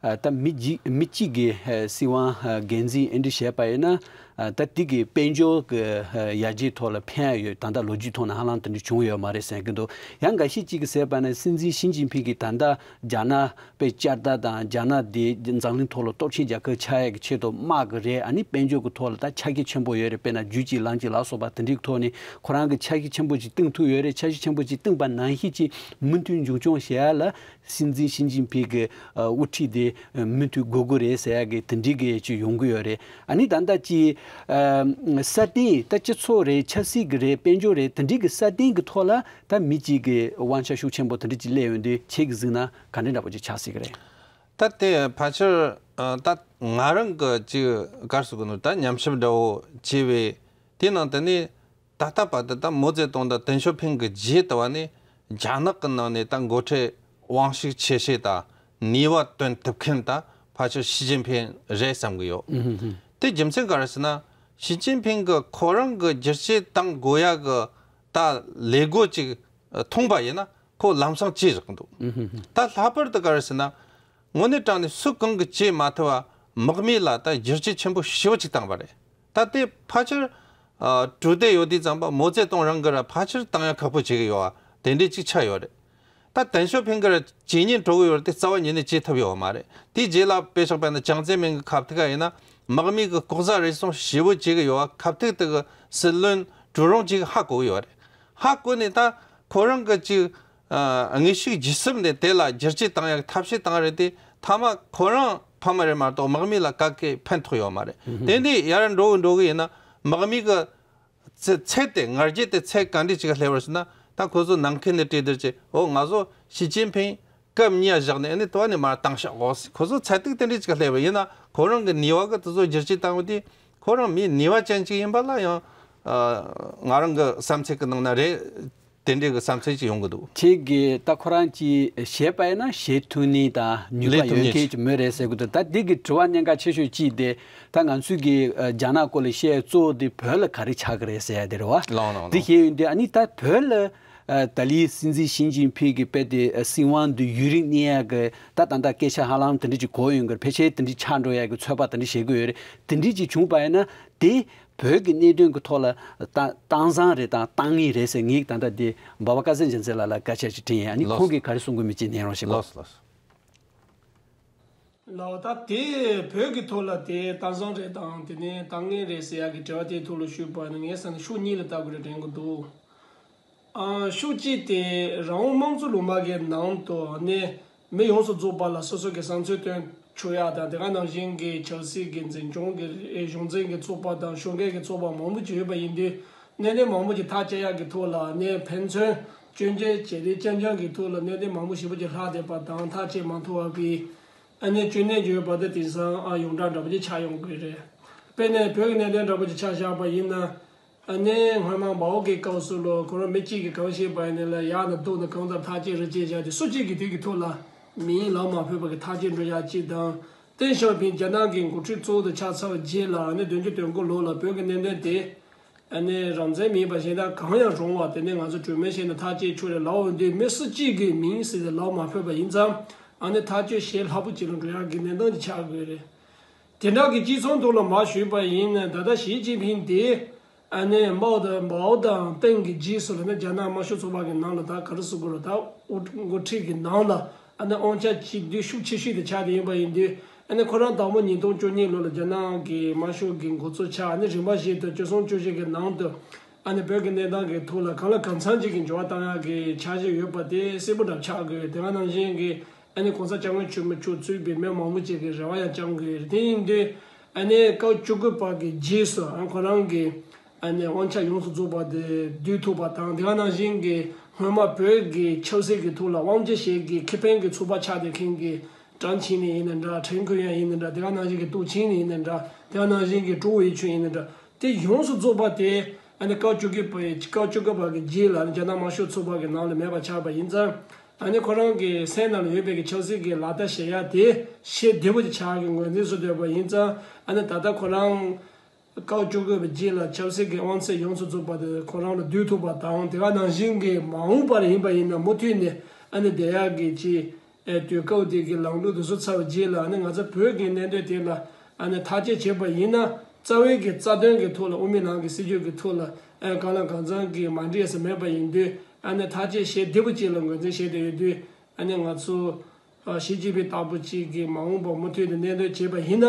ཨ་ད་མི་གཅིག་མི་གཅིག་གིས་ཨ་སྲིད་དབང་ཨ་སྒེར་འཛིན་ཨེ་འདྲ་བྱས་པ་ཡིན་ན། ཨ་ད་དེ་གི་དཔལ་འབྱོར་གྱི་ཨ་ཡར་རྒྱས་ཐོག་ལ་ཕན་ཡ་ཡོད། ད་ལྟ་ལོ་རྒྱུས་ཐོག་ན་ཧ་ལམ་དེ་འདྲ་བྱུང་ཡོད་མ་རེད་ཟེར་གྱི་འདུག། ཡང་འགའ་ཤས་ཅིག་གིས་ཟེར་བ་ན། སྲིད་འཛིན་ཞི་ཅིན་ཕིང་གིས་ད་ལྟ་རྒྱ་ནག་པའི་བསྐྱར་དར་དང་རྒྱ་ནག་དེ་འཛམ་གླིང་ཐོག་ལ་སྟོབས་ཆེན་རྒྱལ་ཁབ་ཆགས་ཡ་གི་ཆེད་དུ་དམག་གི་རེད། ཨ་ནི་དཔལ་འབྱོར་གྱི་ཐོག་ལ་ད་ཆ་རྐྱེན་ཆེན་པོ་ཡོད་རེད། དཔེར་ན་རྒྱུ་གཅིག་ལམ་གཅིག་ལ་སོགས་པ་དེ་འདྲའི་ཐོག་ནས་ཁོ་རང་གིས་འཆར་གཞི་ཆེན་པོ་ཅིག་བཏིང་ཐུབ་ཡོད་རེད། འཆར་གཞི་ཆེན་པོ་ཅིག་བཏིང་པ་ནང་བཞིན་གྱི་མུ་མཐུད་མཇུག་སྐྱོང་བྱེད་ཡ་ལ། སྲིད་འཛིན་ཞི་ཅིན་ཕིང་གི་ཨ་དབུ་ཁྲིད་དེ་མུ་མཐུད་དགོས་ཀྱི་རེད་ཟེར་ཡ་གི་དེ་འདྲའི་གི་ཅིག་ཡོང་གི་ཡོད་རེད། ཨ་ནི་ད་ལྟ་ཅིག་ཨ་སྲ་བརྟན་ད་སྤྱི་ཚོགས་རེད། ཆབ་སྲིད་ཀྱི་རེད། དཔལ་འབྱོར་རེད། དེ་འདྲའི་གི་སྲ་བརྟན་གྱི་ཐོག་ལ་ད་མི་གཅིག་གི་དབང་ཆ་ཤུགས་ཆེན་པོ་དེ་འདྲ་ཅིག་སླེབས་ཡོང་དུས་ཁྱེད་ཀྱིས་གཟིགས་ན་ག་འདྲ་འདྲ་པོ་ཅིག་ཆགས་སྲིད་ཀྱི་རེད། ད་དེ་ཕལ་ཆེར་ཨ་ད་ང་རང་གི་ཅིག་ག་རེ་ཟེར་དགོས་ནོ། ད་ཉམས་ཞིབ་འདྲ་བོ་བྱས་པའི་དེ་ནང་དུ་ནི། ད་ལྟ་བར་དུ་ད་མའོ་ཙེ་ཏུང་དང་ཏེང་ཞའོ་ཕིང་གི་རྗེས་དུ་བ་ནི་རྒྱ་ནག་གི་ནང་ནས་ད་འགོ་ཁྲིད་དབང་ཤུགས་ཆེ་ཤོས་དང་ནུས་པ་བཏོན་ཐུབ་མཁན་ད་ཕལ་ཆེར་ཞི་ཅིན་ཕིང་རེད་བསམ་གི་ཡོད། ཨུ་ཧུ་ཧུ། དེ་རྒྱུ་མཚན་ག་རེ་ཟེར་ན། ཞི་ཅིན་ཕིང་གི་ཁོ་རང་གི་བསྒྱུར་བཅོས་བཏང་དགོས་ཡ་གི་ད་ལས་སྒོ་ཅིག་མཐོང་པ་ཡིན་ན་ཁོ་ལམ་སང་ཅི་རག་འདུག། ཨུ་ཧུ་ཧུ། ད་ལྷག་པར་དུ་ག་རེ་ཟེར་ན། དངོས་གནས་དྲང་གནས་སུ་གང་གིས་བྱེད་མ་ཐུབ་པ་དམག་མི་ལ་ད་བསྒྱུར་བཅོས་ཆེན་པོ་ཞེ་པོ་ཅིག་བཏང་བ་རེད། ད་དེ་ཕལ་ཆེར་ཨ་གྲོས་བསྡུར་ཡོད་དུས་ཙམ་པ་མའོ་ཙེ་ཏུང་རང་གིས་ར་ཕལ་ཆེར་བཏང་ཡ་ཁག་པོ་བྱེད་ཀྱི་ཡོད་པ་དེ་འདྲས་ཅིག་ཆགས་ཡོད་རེད། ད་ཏེང་ཞའོ་ཕིང་གིས་ར་ཇེ་ཉུང་འགྲོ་གི་ཡོད་རེད་དེ་རྩ་བ་ཉིད་ནས་བྱེད་ཐུབ་ཡོད་པ་མ་རེད། དེའི་རྗེས་ལ་དཔེ་བཞག་པ་ཡིན་ན་ཅང་ཙེ་མིན་གྱི་ཁ་ཐུག་ག་ཡིན་ན་དམག་མི་གི་ལྐོག་ཟ་རེ་ཟུང་ཞེ་པོ་བྱེད་ཀྱི་ཡོད་པ། ཁ་ཐུག་དེ་གི་སྲིད་བློན་ཀྲུའུ་རུང་ཅིག་ཧ་གོ་གི་ཡོད་རེད། ཧ་གོ་ནས་ད་ཁོ་རང་གི་ཅིག་ཨ་དངོས་ཤུགས་ཇི་སྲིད་ནས་དེ་ལ་བསྒྱུར་བཅོས་བཏང་ཡག་ཐབས་ཤེས་བཏང་རེད་དེ། མཐའ་མ་ཁོ་རང་ཕམ་པ་རེད་མ་གཏོགས་དམག་མི་ལ་ག་གེ་ཕན་ཐོགས་ཡོད་མ་རེད། དེ་འདི་ཡར་འགྲོ་གི་འགྲོ་གི་ཡིན་ན་དམག་མི་གི་ཚད་ཚད་དེ་ང་རྒྱལ་དེ་ཚད་ག་འདྲས་ཅིག་སླེབས་པ་རེད་ཟེར་ན། ད་ཁོ་ཚོ་ནང་ཁུལ་ནས་གྲོས་བསྡུར་བྱས། འོ་ང་ཚོ་ཞི་ཅིན་ཕིང་སྐབས་གཉིས་བཞག་ནས་ཨ་ནི་དེ་བ་ནས་མར་བཏང་བཞག་གོ། ཁོ་ཚོ་ཚད་ཐིག་དེ་འདྲས་ཅིག་སླེབས་པ་ཡིན་ན་ཁོ་རང་གི་ནུས་པ་གི་དེ་ཚོ་བསྒྱུར་བཅོས་བཏང་བ་དེ་ཁོ་རང་མི་ནུས་པ་ཅན་ཅིག་ཡིན་པ་ལ་ཡང་ཨ་ང་རང་གི་བསམ་ཚུལ་གི་ནང་ན་རེད། དེ་འདྲའི་གི་བསམ་ཚུལ་ཅིག་ཡོང་གི་འདུག། ཁྱེད་ཀྱིས་ད་ཁོ་རང་གིས་བཤད་པ་ཡིན་ན་བྱེད་ཐུབ་ནི་དང་ནུས་པ་ལས་ཐུབ་ཡོད་ནི་མཁན་ཅིག་མོ་རེད་ཟེར་གི་འདུག། ད་འདི་གི་དྲི་བ་གནད་འགག་ཆེ་ཤོས་གཅིག་དེ། ད་ང་ཚོས་ཀྱི་ཨ་རྒྱ་ནག་སྐོར་ལ་བཤད་གཙོ་བོ་དེ་བོད་ལ་ག་རེ་ཆགས་ཀྱི་རེད་ཟེར་ཡ་དེ་རེད་བ། ལགས་ལགས་འདི་ལགས། བཤད་ཡོང་དུས་ཨ་ནི་ད་བོད་ལ་ ཨ། ད་ལིའི་སྲིད་འཛིན་ཞི་ཅིན་ཕིང་གིས་དཔེ་དེ་ཨ་སྲིད་དབང་དུ་ཡུན་རིང་གནས་ཡག་གི་ད་ད་ལྟ་སྐད་ཆ་ཧ་ལམ་དེ་འདྲ་ཅིག་གོ་ཡོང་གི་རེད། ཕལ་ཆེར་དེ་འདྲ་ཆགས་འགྲོ་ཡག་གི་ཚོད་དཔག་དེ་འདྲ་བྱེད་ཀྱི་ཡོད་རེད། དེ་འདྲ་ཅིག་བྱུང་བ་ཡིན་ན་དེ་བོད་ཀྱི་གནད་དོན་གྱི་ཐོག་ལ་ད་གཏང་བཟང་རེད་དང་གཏང་ངེས་རེད་ཟེར། ངས་ད་ལྟ་དེ་འབའ་བ་སྐལ་བཟང་རྒྱལ་མཚན་ལགས་ལ་སྐད་ཆ་ཅིག་དྲིས་ཡིན། ཨ་ནི་ལགས། ཁོང་གིས་ག་རེ་གསུང་གི་མིན་ཅིག་ཉན་རོགས་ཞེས་པ། ལགས་ལགས། ལགས། ད་དེ་བོད་ཀྱི་ཐོག་ལ་དེ་གཏང་བཟང་རེད་དང་དེ་ནས་གཏང་ངེས་རེད་ཟེར་ཡག་གི་དྲི་བ་དེའི་ཐོག་ལ་ཞུས་པ་ནི་ངའི་བསམ་ན་ཕྱོགས་གཉིས་ལ་ལྟ་དགོས་རེད་དྲན་གྱི་འདུག། ཨ། ཕྱོགས་གཅིག་དེ་རང་དབང་དམངས་གཙོ་ལུང་པ་གི་ནང་དུ་ནི་མི་ཡོངས་སུ་རྫོགས་པ་ལ་སོ་སོ་གི་བསམ་ཚུལ་བཏོན་ཆོག་ཡག་དང་དེ་ག་ནང་བཞིན་གྱི་ཆབ་སྲིད་ཀྱི་འཛིན་སྐྱོང་གི་གཞུང་འཛིན་གྱི་ཚོགས་པ་དང་ཤོག་ཁག་གི་ཚོགས་པ་མང་པོ་ཅིག་ཡོད་པ་ཡིན་དུས། གནད་དོན་མང་པོ་ཅིག་ཐག་བཅད་ཡག་གི་ཐོག་ལ་ནས་ཕན་ཚུན་སྐྱོན་བརྗོད་བྱེད་རེས་རྐྱང་རྐྱང་གི་ཐོག་ལ་གནད་དོན་མང་པོ་ཞེ་པོ་ཅིག་ལྷག་བསྡད་པ་དང་ཐག་བཅད་མ་ཐུབ་པ་གི་ཨ་ནི་སྐྱོན་གནད་ཅིག་ཡོད་པ་དེ་དེང་སང་ཨ་ཡོངས་གྲགས་འདྲ་པོ་ཅིག་ཆགས་ཡོང་གི་རེད། དཔེར་ན་བོད་ཀྱི་གནད་དོན་འདྲ་པོ་ཅིག་ཆ་བཞག་པ་ཡིན་ན། ཨ་ནི་སྔོན་མ་མའོ་གི་སྐབས་སུ་ལོ་ཁོ་རང་མི་གཅིག་གིས་གང་བཤད་པ་ཡིན་ན་ལ་ཡག་ན་སྡུག་ན་གང་ལྟར་ཐག་བཅད་རེ་བཅད་བཞག་དེ་སུ་གཅིག་གིས་དེ་གི་ཐོག་ལ་མིང་ལབ་མ་ཕོད་པ་གི་ཐག་བཅད་འགྲོ་ཡག་གཅིག་དང་། ཏེང་ཞའོ་ཕིང་རྒྱ་ནག་གི་འགོ་ཁྲིད་གཙོ་བོ་དུ་ཆགས་ཚར་བའི་རྗེས་ལ་ཨ་ནི་བདུན་ཅུ་དོན་དགུ་ལོ་ལ་བོད་ཀྱི་གནད་དོན་དེ་ཨ་ནི་རང་བཙན་མིན་པ་གཞན་དག་གང་ཡང་རུང་བ་དེ་ནི་ང་ཚོ་གྲོས་མོལ་བྱས་ནས་ཐག་བཅད་ཆོག་རེད་ལབ་འོང་དུས་མི་སུ་གཅིག་གིས་མིང་ཟེར་ཏེ་ལབ་མ་ཕོད་པ་ཡིན་ཙང་ཨ་ནི་ཐག་གཅོད་བྱེད་སླ་པོ་ཅིག་ལ་འགྲོ་ཡག་གི་གནས་སྟངས་ཅིག་ཆགས་དགོས་རེད། དེ་འདྲ་གི་སྤྱི་ཚོགས་ཐོག་ལ་མར་ཞུས་པ་ཡིན་ན་ད་ལྟ་ཞི་ཅིན་ཕིང་དེ། ཨ་ནི་མའོ་དང་མའོ་དང་ཏེང་གི་རྗེས་སུ་ལ་ནི་རྒྱ་ནག་དམར་ཤོག་ཚོགས་པ་གི་ནང་ལ་ད་ག་རེ་ཟེར་དགོས་རེད། ད་དབུ་འགོ་ཁྲིད་ཀྱི་ནང་ལ་ཨ་ནི་དབང་ཆ་གཅིག་སྡུད་ཤུགས་ཆེ་ཤོས་དེ་ཆགས་བསྡད་ཡོད་པ་ཡིན་དུས་ཨ་ནི་ཁོ་རང་དང་པོ་ཉིས་སྟོང་བཅུ་གཉིས་ལོ་ལ་རྒྱ་ནག་གི་དམར་ཤོག་གི་འགོ་གཙོ་ཆགས། ཨ་ནི་རིམ་པ་བཞིན་དུ་བཅུ་གསུམ་བཅུ་བཞི་གི་ནང་དུ་ཨ་ནི་བོད་ཀྱི་གནས་སྟངས་ཀྱི་ཐོག་ལ་གང་ལ་གང་འཚམ་ཅིག་གི་འགྱུར་བ་བཏང་ཡག་གི་འཆར་གཞི་ཡོད་པ་དེ་གསལ་པོ་འདྲ་ཆགས་དགོས། དེ་ག་ནང་བཞིན་གྱི་ཨ་ནི་གོང་ས་སྐྱབས་མགོན་ཆེན་པོ་མཆོག་གཙོས་པའི་མི་མང་པོ་ཅིག་གི་རེ་བ་ཡང་བཅངས་དགོས། དེ་ཡིན་དུས་ཨ་ནི་སྐབས་བཅུ་དགུ་པ་གི་རྗེས་སུ་ཨ་ཁོ་རང་གི་ཨ་ནི་དབང་ཆ་ཡོངས་སུ་རྫོགས་པ་དེ་བསྡུ་ཐུབ་པ་དང་། དེ་ག་ནང་བཞིན་གྱི་སྔོན་མ་བོད་ཀྱི་ཆབ་སྲིད་ཀྱི་ཐོག་ལ་དབང་ཆ་བཞེས་ཀྱི་ཁེ་ཕན་གྱི་ཚོགས་པ་ཆགས་བསྡད་མཁན་གྱི་ཀྲང་ཆིང་ལི་ཡིན་ན་འདྲ། ཁྲེན་ཁུན་ཡང་ཡིན་ན་འདྲ། དེ་ག་ནང་བཞིན་གྱི་ཏུའུ་ཆིང་ལི་ཡིན་ན་འདྲ། དེ་ག་ནང་བཞིན་གྱི་ཀྲུའུ་ཝེ་ཆུན་ཡིན་ན་འདྲ། དེ་ཡོངས་སུ་རྫོགས་པ་དེ་ཨ་ནི་སྐབས་བཅུ་དགུ་པའི་སྐབས་བཅུ་དགུ་པ་གི་རྗེས་ལ་ཨ་ནི་རྒྱ་ནག་དམར་ཤོག་ཚོགས་པ་གི་ནང་ལ་མེད་པ་ཆགས་པ་ཡིན་ཙང་། ཨ་ནི་ཁོ་རང་གི་སེམས་ནང་ལ་ཡོད་པའི་གི་ཆབ་སྲིད་ཀྱི་ལག་བརྡ་བྱེད་ཡ་དེ་ཤེས་བདེ་པོ་ཅིག་ཆགས་ཀྱི་ངོས་འཛིན་བཟོ་འདོད་པ་ཡིན་ཙང་། ཨ་ནི་ད་ལྟ་ཁོ་རང་སྐབས་བཅུ་དགུ་པའི་རྗེས་ལ་ཆབ་སྲིད་ཀྱི་དབང་ཚད་ཡོངས་སུ་རྫོགས་པ་དེ་ཁོ་རང་ལ་བསྡུ་ཐུབ་པ་དང་། དེ་ག་ནང་བཞིན་གྱི་མ་འོངས་པར་ཡིན་པ་ཡིན་ན་མུ་མཐུད་ནས་ཨ་ནི་བསྡད་ཡག་གི་ཅིག་ཨེ་དུས་སྐབས་དེ་གི་ལམ་ལུགས་དེ་བཟོ་ཚར་བའི་རྗེས་ལ་ཨ་ནི་ང་ཚོ་བོད་ཀྱི་གནད་དོན་དེ་ལ་ཨ་ནི་ཐག་གཅོད་བྱས་པ་ཡིན་ན་རྩ་བའི་གི་རྩ་དོན་གི་ཐོག་ལ་དབུ་མའི་ལམ་གི་སྲིད་བྱུས་གི་ཐོག་ལ་ཨེ་གང་ལ་གང་འཚམ་གི་མ་འགྲིག་ས་མེད་པ་ཡིན་དུས་ཨ་ནི་ཐག་གཅོད་བྱེད་བདེ་པོ་ཅིག་ལ་ངོས་འཛིན་བྱས་བསྡད་ཡོད་དུས་ཨ་ནི་ང་ཚོ་ཨ་ཞི་ཅིན་ཕིང་ལྟ་བུ་ཅིག་གི་མ་འོངས་པ་མུ་མཐུད་དུ་གནས་སྡོད་བྱས་པ་ཡིན་ན་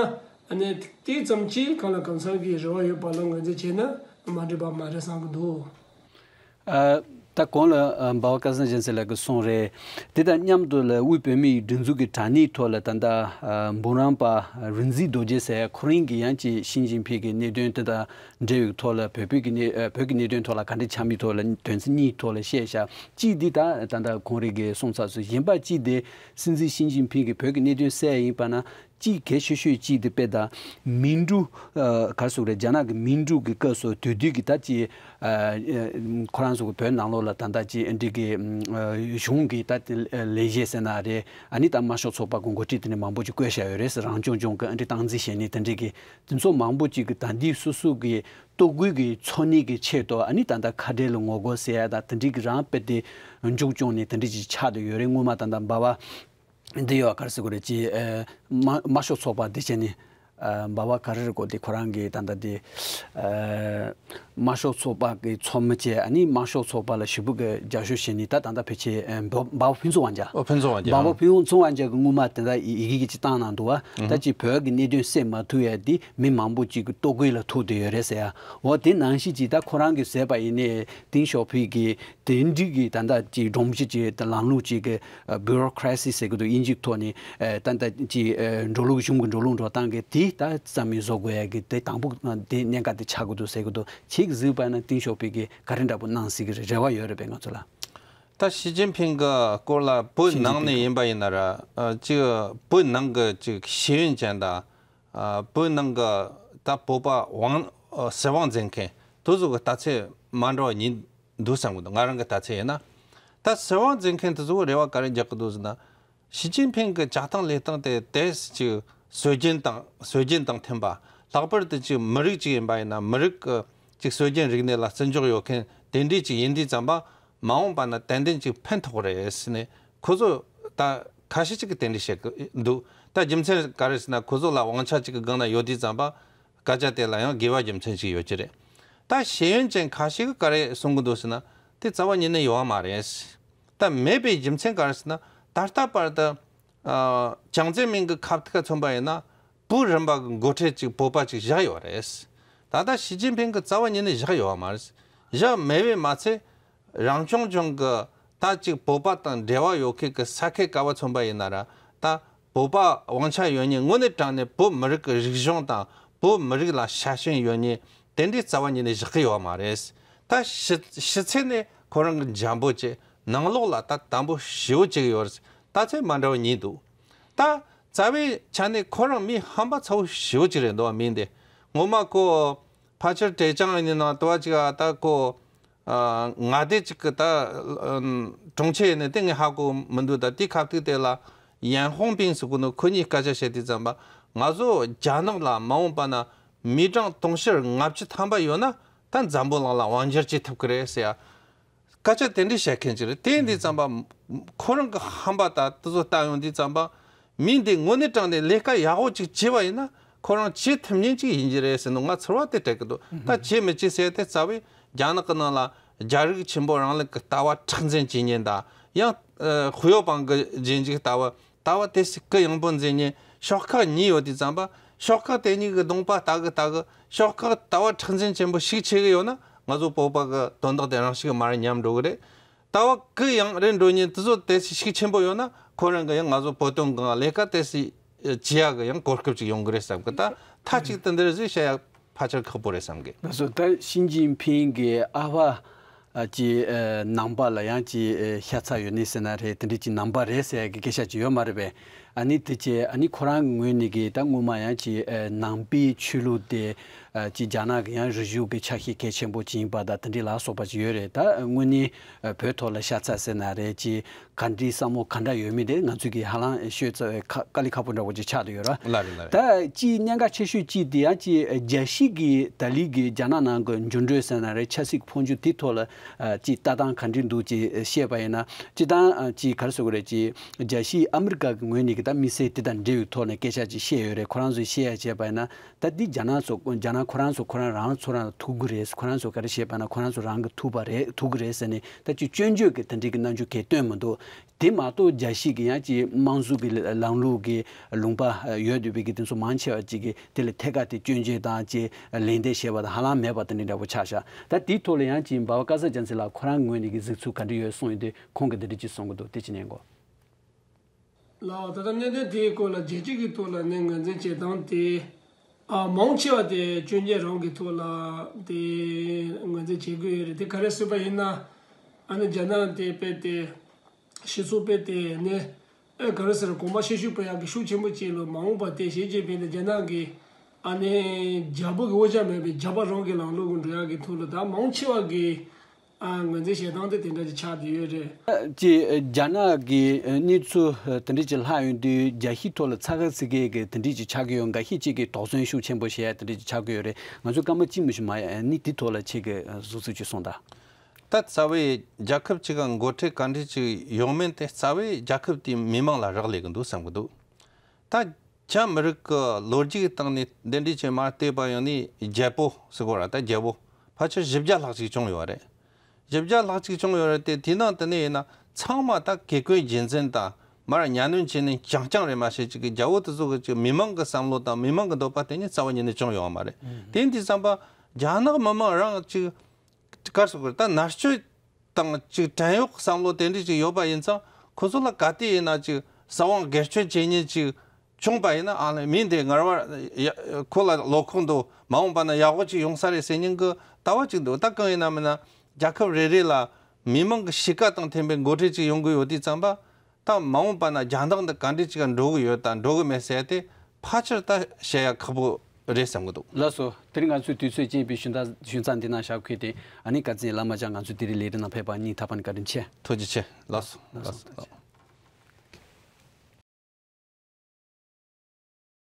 ཨ་ནི་དེ་ཙམ་གྱིས་གང་ལ་གང་འཚམ་གི་རེ་བ་ཡོད་པ་ལ་ངོས་འཛིན་བྱས་ན་མ་འགྲིག་པ་མ་རེད་བསམ་གི་འདུག། ཨ། ད་གོང་ལ་ཨ་འབའ་བ་སྐལ་བཟང་རྒྱལ་མཚན་ལགས་ཀྱིས་གསུངས་རེད། དེ་དང་མཉམ་དུ་ལ་དབུས་བོད་མིའི་སྒྲིག་འཛུགས་ཀྱི་དྲ་གནས་ཐོག་ལ་ད་ལྟ་ཨ་འབུམ་རམས་པ་རིག་འཛིན་རྡོ་རྗེ་ཟེར་ཁོ་རང་གིས་ཡང་ཅིག་ཞི་ཅིན་ཕིང་གི་གནད་དོན་དེ་དང་འབྲེལ་བའི་ཐོག་ལ་བོད་བོད་ཀྱི་གནད་ཨ་བོད་ཀྱི་གནད་དོན་ཐོག་ལ་ག་འདྲ་ཆགས་མིན་ཐོག་ལ་དོན་ཚན་གཉིས་ཐོག་ལ་བཤད་བཞག། གཅིག་འདི་ད་ད་ལྟ་ཁོང་རང་གིས་གསུངས་ཚར་སོང་། གཞན་པ་གཅིག་དེ་སྲིད་འཛིན་ཞི་ཅིན་ཕིང་གིས་བོད་ཀྱི་གནད་དོན་གསལ་ཡིན་པ་ན། གཅིག་གལ་ཆེ་ཤོས་གཅིག་དེ་དཔེ་ད་མིན་ཀྲུའུ་ཨ་ག་རེ་ཟེར་དགོས་རེད། རྒྱ་ནག་གི་མིན་ཀྲུའུ་གི་སྐབས་སུ་དེ་དུས་ཀྱི་ད་ཅི་ཨ་ཨ་ཁོ་རང་ཚོ་གི་བོད་ནང་ལོགས་ལ་ད་ལྟ་ཅི་ཨ་འདྲི་གི་ཨ་གཞུང་གི་ད་དེ་ལས་བྱེད་ཟེར་ན་རེད། ཨ་ནི་ད་དམར་ཤོག་ཚོགས་པ་གི་འགོ་ཁྲིད་དེ་འདྲ་མང་པོ་ཅིག་བསྐོས་བཞག་ཡོད་རེད་ཟེར། རང་སྐྱོང་ལྗོངས་ཀྱི་ཨ་འདྲི་སྟངས་འཛིན་བྱེད་མཁན་དེ་འདྲ་གི་དེ་ཚོ་མང་པོ་ཅིག་གི་ད་འདི་སོ་སོ་གི་ལྟོ་གོས་ཀྱི་འཚོ་གནས་ཀྱི་ཆེད་དུ་ཨ་ནི་ད་ལྟ་ཁ་བྲལ་ལ་ངོ་རྒོལ་ཟེར་ཡ་ད་དེ་འདྲ་གི་རང་དཔེ་དེ་མཇུག་སྐྱོང་ནས་དེ་འདྲ་ཅིག་ཆགས་བསྡད་ཡོད་རེད། སྔོན་མ་ད་ལྟ་འབའ་བ། འདི་ཡོད་ག་རེ་ཟེར་དགོས་རེད། ཅི་ཨ་དམར་དམར་ཤོག་ཚོགས་པ་འདི་བྱས་ནས་ཨ་འབའ་བ་ག་རེ་རེད་གོ། དེ་ཁོ་རང་གི་ད་ལྟ་དེ་ཨ་དམར་ཤོག་ཚོགས་པ་གི་ཚོགས་མི་བྱས། ཨ་ནི་དམར་ཤོག་ཚོགས་པ་ལ་ཞེ་པོ་གི་རྒྱབ་སྐྱོར་བྱས་ནས་ད་ད་ལྟ་ཕལ་ཆེར་ཨ་འབའ་འབའ་བ་ཕུན་ཚོགས་དབང་རྒྱལ། ཨོ་ཕུན་ཚོགས་དབང་རྒྱལ། འབའ་བ་ཨང་ཕུན་ཚོགས་དབང་རྒྱལ་གི་སྔོན་མ་དེ་འདྲ་ཡི་ཡི་གེ་གཅིག་བཏང་གནང་འདུག་བ། ད་ཨང་ཅིག་བོད་ཀྱི་གནད་དོན་སེལ་མ་ཐུབ་ཡ་དེ་མི་མང་པོ་ཅིག་གི་ལྟོ་གོས་ལ་ཐུག་བསྡད་ཡོད་རེད་ཟེར་ཡ། འོ་དེ་ནང་བཞིན་ཅིག་ད་ཁོ་རང་གིས་ཟེར་བ་ཡིན་ནའི་ཏེང་ཞའོ་ཕིང་གིས། དེ་འདྲའི་གི་ད་ལྟ་ཅིག་སྒྲོམ་གཞི་ཅིག་ད་ལམ་ལུགས་ཅིག་གི་ཨ་བྷུ་རོ་ཀ་ར་སི་ཟེར་གི་འདུག་དབྱིན་ཇིའི་ཐོག་ནས། ཨ་ད་ལྟ་ཅིག་ཨ་འགྲོ་ལུགས་གཞུང་གི་འགྲོ་ལུགས་འགྲོ་སྟངས་ཀྱི་དེ་ད་རྩ་མེད་བཟོ་དགོས་ཡ་གི་དེ་དང་པོ་དེ་གནད་འགག་དེ་ཆགས་གི་འདུག་ཟེར་གི་འདུག། ཁྱེད་ཀྱིས་གཟིགས་པ་ན་ཏེང་ཞའོ་ཕིང་གིས་ག་རེ་འདྲ་པོ་གནང་སྲིད་གི་རེད། རེ་བ་ཡོད་རེད་པས་ང་ཚོ་ལ། ད་ཞི་ཅིན་ཕིང་གི་སྐོར་ལ་བོད་ཞི་ཅིན་ནང་ནས་ཕིང་ཡིན་པ་ཡིན་ན་ར་ཨ་ཅིག་བོད་ནང་གི་ཅིག་ཤེས་ཡོན་ཅན་དང་ཨ་བོད་ནང་གི་ད་བོད་པ་དབང་ཨ་སྲིད་དབང་འཛིན་མཁན་དེ་ཚོ་གི་ལྟ་ཚུལ་མ་འདྲ་བ་གཉིས། འདུག་བསམ་གི་འདུག། ང་རང་གི་ལྟ་ཚུལ་ཡིན་ན། ད་སྲིད་དབང་འཛིན་མཁན་དེ་ཚོ་རེ་བ་ག་རེ་རྒྱག་གི་འདུག་ཟེར་ན། ཞི་ཅིན་ཕིང་གི་བྱ་སྟངས་ལས་སྟངས་དེ་ཏོག་ཙམ་ཅིག་སྲོལ་རྒྱུན་དང་སྲོལ་རྒྱུན་དང་མཐུན་པ། ལྷག་པར་དུ་ཅིག་མི་རིགས་ཅིག་ཡིན་པ་ཡིན་ན་མི་རིགས་ཀྱི་ཅིག་སྲོལ་རྒྱུན་རིག་གནས་ལ་བརྩི་འཇོག་ཡོད་མཁན་དེ་འདྲས་ཅིག་ཡིན་དུས་ཙམ་པ། མ་འོངས་པ་ན་ཏན་ཏན་ཅིག་ཕན་ཐོགས་རེད་ཟེར་ནས་ཁོ་ཚོ་ད་ཁ་ཤས་ཅིག་གིས་དེ་འདྲ་བཤད་གི་འདུག་ད་རྒྱུ་མཚན་ག་རེ་ཟེར་ན། ཁོ་ཚོ་ལ་དབང་ཆ་ཅིག་གི་སྒང་ན་ཡོད་དུས་ཙམ་པ་སྐད་ཆ་དེ་ལ་ཡང་དགེ་བ་རྒྱུ་མཚན་ཅིག་ཡོད་ཀྱི་རེད། ད་ཤེས་ཡོན་ཅན་ཁ་ཤས་ཀྱིས་ག་རེ་གསུང་གི་འདུག་ཟེར་ན། དེ་རྩ་བ་ཉིད་ནས་ཡོད་མ་རེད། ད་མེད་པའི་རྒྱུ་མཚན་ག་རེ་ཟེར་ན། ད་ལྟ་བར་དུ་ཨ། ཅང་ཙེ་མིན་གྱི་ཁ་ཐུག་ག་མཚོན་པ་ཡིན་ན། བོད་རིམ་པ་གི་འགོ་ཁྲིད་ཅིག་བོད་པ་ཅིག་བཞག་ཡོད་རེད། ད་ལྟ་ཞི་ཅིན་ཕིང་གིས་རྩ་བ་ཉིད་ནས་བཞག་ཡོད་མ་རེད། བཞག་མེད་པས་མ་ཚད། རང་སྐྱོང་ལྗོངས་ཀྱི་ད་ཅིག་བོད་པ་དང་འབྲེལ་བ་ཡོད་མཁན་གྱི་ས་ཁུལ་ག་པར་མཚོན་པ་ཡིན་ན་ར། ད་བོད་པ་དབང་ཆ་ཡོད་མཁན་དངོས་གནས་དྲང་གནས་བོད་མི་རིགས་ཀྱི་རིག་གཞུང་དང་བོད་མི་རིགས་ལ་ཤ་ཞེན་ཡོད་མཁན་དེ་འདྲའི་རྩ་བ་ཉིད་ནས་བཞག་གི་ཡོད་མ་རེད། ད་ཕྱི་ཕྱི་ཚུལ་ནས་ཁོ་རང་གི་འཇམ་པོ་བྱས། ནང་ལོགས་ལ་ད་དམ་པོ་ཞེ་པོ་ཅིག་ཡོད་རེད། ད་ཚད་མ་འདྲ་བ་གཉིས་འདུག་ད་རྩ་བའི་ཆ་ནས་ཁོ་རང་མི་ཧམ་པ་ཚ་བོ་ཞེ་པོ་ཅིག་རེད་འདུག་བ། མི་འདི་ངོ་མ་ཁོ་ཕལ་ཆེར་ཀྲེ་ཅང་ཡིན་ན་དུ་བ་ཅིག་ཨ། ད་ཁོ་ཨ། མངའ་སྡེ་གཅིག་གི་ད་ཨམ། གྲོང་ཁྱེར་ཡིན་ནི་དེ་ངས་ཧ་གོ་མི་འདུག་ད་དེ་ཁ་ཐུག་དེ་ལ་ཡན་ཧོང་པིང་ཟེར་གོ་ནོ་ཁོ་གཉིས་སྐད་ཆ་བཤད་དུས་ཙམ་པ། ང་ཚོ་རྒྱ་ནག་ལ་མ་འོངས་པ་ན་མི་གྲངས་དུང་ཕྱུར་ལྔ་བཅུ་ཐམ་པ་ཡོད་ན་ད་འཛམ་བུ་གླིང་ལ་དབང་སྒྱུར་བྱེད་ཐུབ་ཀྱི་རེད་ཟེར་ཡ། སྐད་ཆ་དེ་འདྲ་བཤད་མཁན་ཅིག་རེད། དེ་ཡིན་དུས་ཙམ་པ་ཁོ་རང་གི་ཧམ་པ་ད་དེ་ཚོ་ལྟ་ཡོང་དུས་ཙམ་པ། མི་འདི་དངོས་གནས་དྲང་གནས་ལས་ཀ་ཡག་པོ་ཅིག་བྱས་པ་ཡིན་ན་ཁོ་རང་བྱེད་ཐུབ་མཁན་ཅིག་ཡིན་གྱི་རེད་ཟེར་ནོ་ང་ཚོར་བ་དེ་སྤྲད་ཀྱི་འདུག་ད་བྱེད་མི་བྱེད་ཟེར་དེ་རྩ་བའི་རྒྱ་ནག་གི་ནང་ལ་རྒྱ་རིགས་ཆེན་པོ་རང་ལུགས་ཀྱི་ལྟ་བ་མཁྲེགས་འཛིན་བྱེད་མཁན་དང་ཡང་ཧུའུ་པང་གི་རྗེས་འཇུག་ལྟ་བ། ལྟ་བ་དེ་སྲིད་སྐུ་ཡངས་པོ་འཛིན་མཁན་ཤོག་ཁག་གཉིས་ཡོད་དུས་ཙམ་པ། ཤོག་ཁག་དེ་གཉིས་ཀྱི་གདོང་པ་ལྟ་གི་ལྟ་གི། ཤོག་ཁག་ལྟ་བ་མཁྲེགས་འཛིན་ཆེན་པོ་ཞིག་བྱེད་གི་ཡོད་ན་ང་ཚོ་བོད་པ་གི་དོན་དག་དེ་རང་ཞིག་མར་ཉམས་འགྲོ་གི་རེད། ལྟ་བ་གུ་ཡངས་རེད་འགྲོ་མཁན་དེ་ཚོ་དེ་སྲིད་ཤུགས་ཆེན་པོ་ཡོད་ན་ཁོ་རང་གི་ཡང་ང་ཚོ་བོད་དོན་གི་ལས་ཀ་དེ་སྲིད་བྱེད་ཡག་གི་ཡང་གོ་སྐབས་ཅིག་ཡོང་གི་རེད་བསམ་གི། ད་མཐའ་གཅིག་ཏུ་འདིར་ཟིག་བཤད་ཡག་ཕལ་ཆེར་ཁག་པོ་རེད་བསམ་གི། ལགས་སོ། ད་ཞི་ཅིན་ཕིང་གི་ཨ་ཕ་ཨ་ཀྱི་ཨ་ནང་པ་ལ་ཡང་ཀྱི་ཨ་ཤ་ཚ་ཡོད་ནི་ཟེར་ན་རེད། དེ་འདྲ་ཀྱི་ནང་པ་རེད་ཟེར་ཡ་གི་སྐད་ཆ་ཅིག་ཡོད་མ་རེད་པས། ཨ་ནི་དེ་ཀྱི་ཨ་ནི་ཁོ་རང་ངོས་ནས་གི་ད་སྔོན་མ་ཡང་ཀྱི་ཨ་ནང་པའི་ཆོས་ལུགས་དེ་ཨ་ཀྱི་རྒྱ་ནག་གི་ཡང་རིག་གཞུང་གི་ཆ་ཤས་གལ་ཆེན་པོ་ཅིག་ཡིན་པ་དང་དེ་འདྲ་ལ་སོགས་པ་ཅིག་ཡོད་རེད། ད་དངོས་གནས་ཨ་བོད་ཐོག་ལ་ཤ་ཚ་ཟེར་ན་རེད། ཀྱི་ག་འདྲའི་བསམ་བློ་ག་འདྲ་ཡོད་མེད་དེ་ང་ཚོས་ཀྱི་ཧ་ལམ་ཤོད་ཚ་བའི་ཁ་དཀའ་ལས་ཁག་པོ་འདྲ་བོ་ཅིག་ཆགས་བསྡད་ཡོད་ར། ལགས་རེད་ལགས་རེད། ད་ཅིག་གནད་འགག་ཆེ་ཤོས་གཅིག་དེ་ཡང་ཅིག་རྒྱལ་སྤྱི་གི་ད་ལི་གི་རྒྱ་ནག་ནང་གི་འགྱུར་འགྲོས་ཟེར་ན་རེད། ཆབ་སྲིད་ཀྱི་འཕོ་འགྱུར་དེ་ཐོག་ལ་ཨ་ཅིག་ལྟ་སྟངས་ག་འདྲ་འདུག་ཅིག་བཤད་པ་ཡིན་ན། སྤྱིར་བཏང་ཨ་ཅིག་ག་རེ་ཟེར་དགོས་རེད། ཅིག་རྒྱལ་སྤྱིའི་ཨ་མི་རི་ཀ་གི་ངོས་ནས་ཀྱི་ད་དམིགས་བསལ་དེ་དང་འབྲེལ་བའི་ཐོག་ནས་སྐད་ཆ་ཅིག་བཤད་ཡོད་རེད། ཁོ་རང་ཚོས་བཤད་ཡ་བྱས་པ་ཡིན་ན། ད་འདི་རྒྱ་ནག་ཚོ་རྒྱ་ནག་ཁོ་རང་ཚོ་ཁོ་རང་རང་ཚོ་རང་ལ་ཐུག་གི་རེད། ཁོ་རང་ཚོ་ག་རེ་བཤད་པ་ན་ཁོ་རང་ཚོ་རང་གི་ཐུག་པ་རེད། ཐུག་གི་རེད་ཟེར་ནས་ད་ཅིག་སྐྱོན་བརྗོད་ཀྱི་དེ་འདྲའི་གི་རྣམ་འགྱུར་གས་སྟོན་མི་འདུག་དེ་མ་གཏོགས་རྒྱལ་སྤྱི་གི་ཡང་ཅིག་དམངས་གཙོ་གི་ལམ་ལུགས་ཀྱི་ལུང་པ་ཡོད་འདུག་པའི་གི་དེ་ཚོ་མང་ཆེ་བ་ཅིག་གིས་དེ་ལ་ཐད་ཀར་དེ་སྐྱོན་བརྗོད་དང་ཅིག་ལན་འདེབས་བྱས་པ་དང་ཧ་ལམ་མེད་པ་དེ་འདྲའི་འདྲ་པོ་ཆགས་ཤག་ད་དེའི་ཐོག་ལ་ཡང་ཅིག་འབའ་བ་ཀ་ས་ཅན་སི་ལགས་ཁོ་རང་ངོས་ནས་ཀྱི་གཟིགས་ཚུལ་ག་འདྲ་ཡོད་གསུངས་ཡོད་དུས་ཁོང་གིས་འདི་འདྲ་ཅིག་གསུང་གི་འདུག་དེ་ཅིག་ཉན་དགོས། ལགས། ད་ལྟ་གནད་དོན་དེའི་སྐོར་ལ་རྒྱལ་སྤྱི་གི་ཐོག་ལ་ནས་ངོས་འཛིན་བྱེད་སྟངས་དེ། ཨ། མང་ཆེ་བ་དེ་སྐྱོན་བརྗོད་རང་གི་ཐོག་ལ་དེ་ངོས་འཛིན་བྱེད་དགོས་ཡོད་རེད། དེ་ག་རེ་ཟེར་བ་ཡིན་ན། ཨ་ནི་རྒྱ་ནག་དེ་དཔེ་དེ་སྤྱི་ཚོགས་དཔེ་དེ་ནི་ཨེ་ག་རེ་ཟེར། གོང་མ་ཤི་ཤུ་པེ་ཡ་གི་ཤུགས་ཆེན་པོ་ཅིག་ལ་མ་འོངས་པ་དེ་ཞི་ཅིན་ཕིང་དེ་རྒྱ་ནག་གི་ཨ་ནི་རྒྱལ་པོ་གི་དབང་ཆ་མེད་པའི་རྒྱལ་པོ་རང་གི་ལམ་ལུགས་ཀྱི་འགྲོ་ཡག་གི་ཐོག་ལ་ད་མང་ཆེ་བ་གི་ཨ་ངོས་འཛིན་བྱེད་སྟངས་དེ་དེ་འདྲ་ཅིག་ཆགས་བསྡད་ཡོད་རེད། ཅིག་རྒྱ་ནག་གི་གནས་ཚུལ་དེ་འདྲ་ཅིག་ལྷག་ཡོང་དུས་རྒྱལ་སྤྱིའི་ཐོག་ལ་ཚ་ཁ་ཚིག་གེ་གི་དེ་འདྲ་ཅིག་ཆགས་ཀྱི་ཡོད། འགའ་ཤས་ཅིག་གིས་དོགས་ཟོན་ཤུགས་ཆེན་པོ་བྱེད་ཡ་དེ་འདྲ་ཅིག་ཆགས་ཀྱི་ཡོད་རེད། ང་ཚོས་སྐར་མ་གཅིག་མི་ཞིག་མ་ཡ་ནི་དེའི་ཐོག་ལ་ཁྱེད་ཀྱི་གཟིགས་ཚུལ་ཅིག་གསུངས་དང་། ད་རྩ་བའི་རྒྱལ་ཁབ་ཅིག་ག་འགོ་ཁྲིད་ག་འདྲ་ཅིག་ཡོང་མིན་དེ་རྩ་བའི་རྒྱལ་ཁབ་དེའི་མི་མང་ལ་རག་ལས་ཀྱི་འདུག་བསམ་གྱི་འདུག་ད་རྒྱ་མི་རིགས་ཀྱི་ལོ་རྒྱུས་སྟེང་ནས་འདི་འདྲའི་ཆེད་མར་བལྟས་པ་ཡིན་ན་རྒྱལ་པོ་ཟེར་དགོས་ར། ད་རྒྱལ་པོ་ཕལ་ཆེར་བཞི་བརྒྱ་ལྷག་ཅིག་བྱུང་ཡོད་རེད། བཞི་བརྒྱ་ལྷག་ཅིག་བྱུང་ཡོད་རེད་དེ། དེའི་ནང་དུ་ནས་ཡིན་ན་ཚང་མ་ད་བཀས་བཀོད་རྒྱུད་འཛིན་དང་མར་གཉའ་གནོན་བྱས་ནས་རྐྱང་རྐྱང་རེད་མ་ཤེས་ཅིག་གི་རྒྱལ་པོ་དེ་ཚོ་གི་ཅིག་མི་མང་གི་བསམ་བློ་དང་མི་མང་གི་འདོད་པ་དེ་ནི་རྩ་བ་ཉིད་ནས་བྱུང་ཡོད་མ་རེད། དེ་འདི་བསམ་པ་རྒྱ་ནག་མི་མང་རང་ཅིག་གར་སོང་གི་ད་མནར་གཅོད་དང་ཅིག་བྲན་གཡོག་བསམ་བློ་དེ་འདྲ་ཅིག་ཡོད་པ་ཡིན་ཙང་ཁོ་ཚོ་ལ་ག་དུས་ཡིན་ན་ཅིག་ས་དབང་སྒེར་གཅོད་བྱེད་མཁན་ཅིག་བྱུང་པ་ཡིན་ན། ཨ་ལས་མི་འདི་ངར་བར་ཡ་ཁོ་ལ་ལོ་ཁོག་འདུག་མ་འོངས་པ་ན་ཡག་པོ་ཅིག་ཡོང་ས་རེད་ཟེར་མཁན་གྱི་ལྟ་བ་ཅིག་འདུག་ད་གང་ཡིན་ན་མིན་ན་རྒྱལ་ཁབ་རེ་རེ་ལ་མི་མང་གི་གཤིས་ཀ་དང་མཐུན་པའི་འགོ་ཁྲིད་ཅིག་ཡོང་གི་ཡོད་དུས་ཙམ་པ། ད་མ་འོངས་པ་ན་རྒྱང་ཐག་འདི་ག་འདྲ་ཅིག་འགྲོ་གི་ཡོད་དང་འགྲོ་གི་མེད་ཟེར་དེ་ཕལ་ཆེར་ད་བཤད་ཡ་ཁག་པོ་རེད་བསམ་གི་འདུག་ལགས་སོ། དེ་རིང་ང་ཚོའི་དུས་ཚོད་ཅན་པའི་ཞུ་དག་ཞུ་མཚམས་འདི་ན་བཞག་གི་ཡོད་དེ། ཨ་ནི་བཀའ་དྲིན་བླ་མ་ལགས་ང་ཚོའི་དེ་རིང་ལས་རིམ་ནང་ཕེབས་པ་སྙིང་ཐག་པ་ནས་བཀའ་དྲིན་ཆེ། ཐུགས་རྗེ་ཆེ། ལགས་སོ། ལགས་སོ། ལགས་སོ།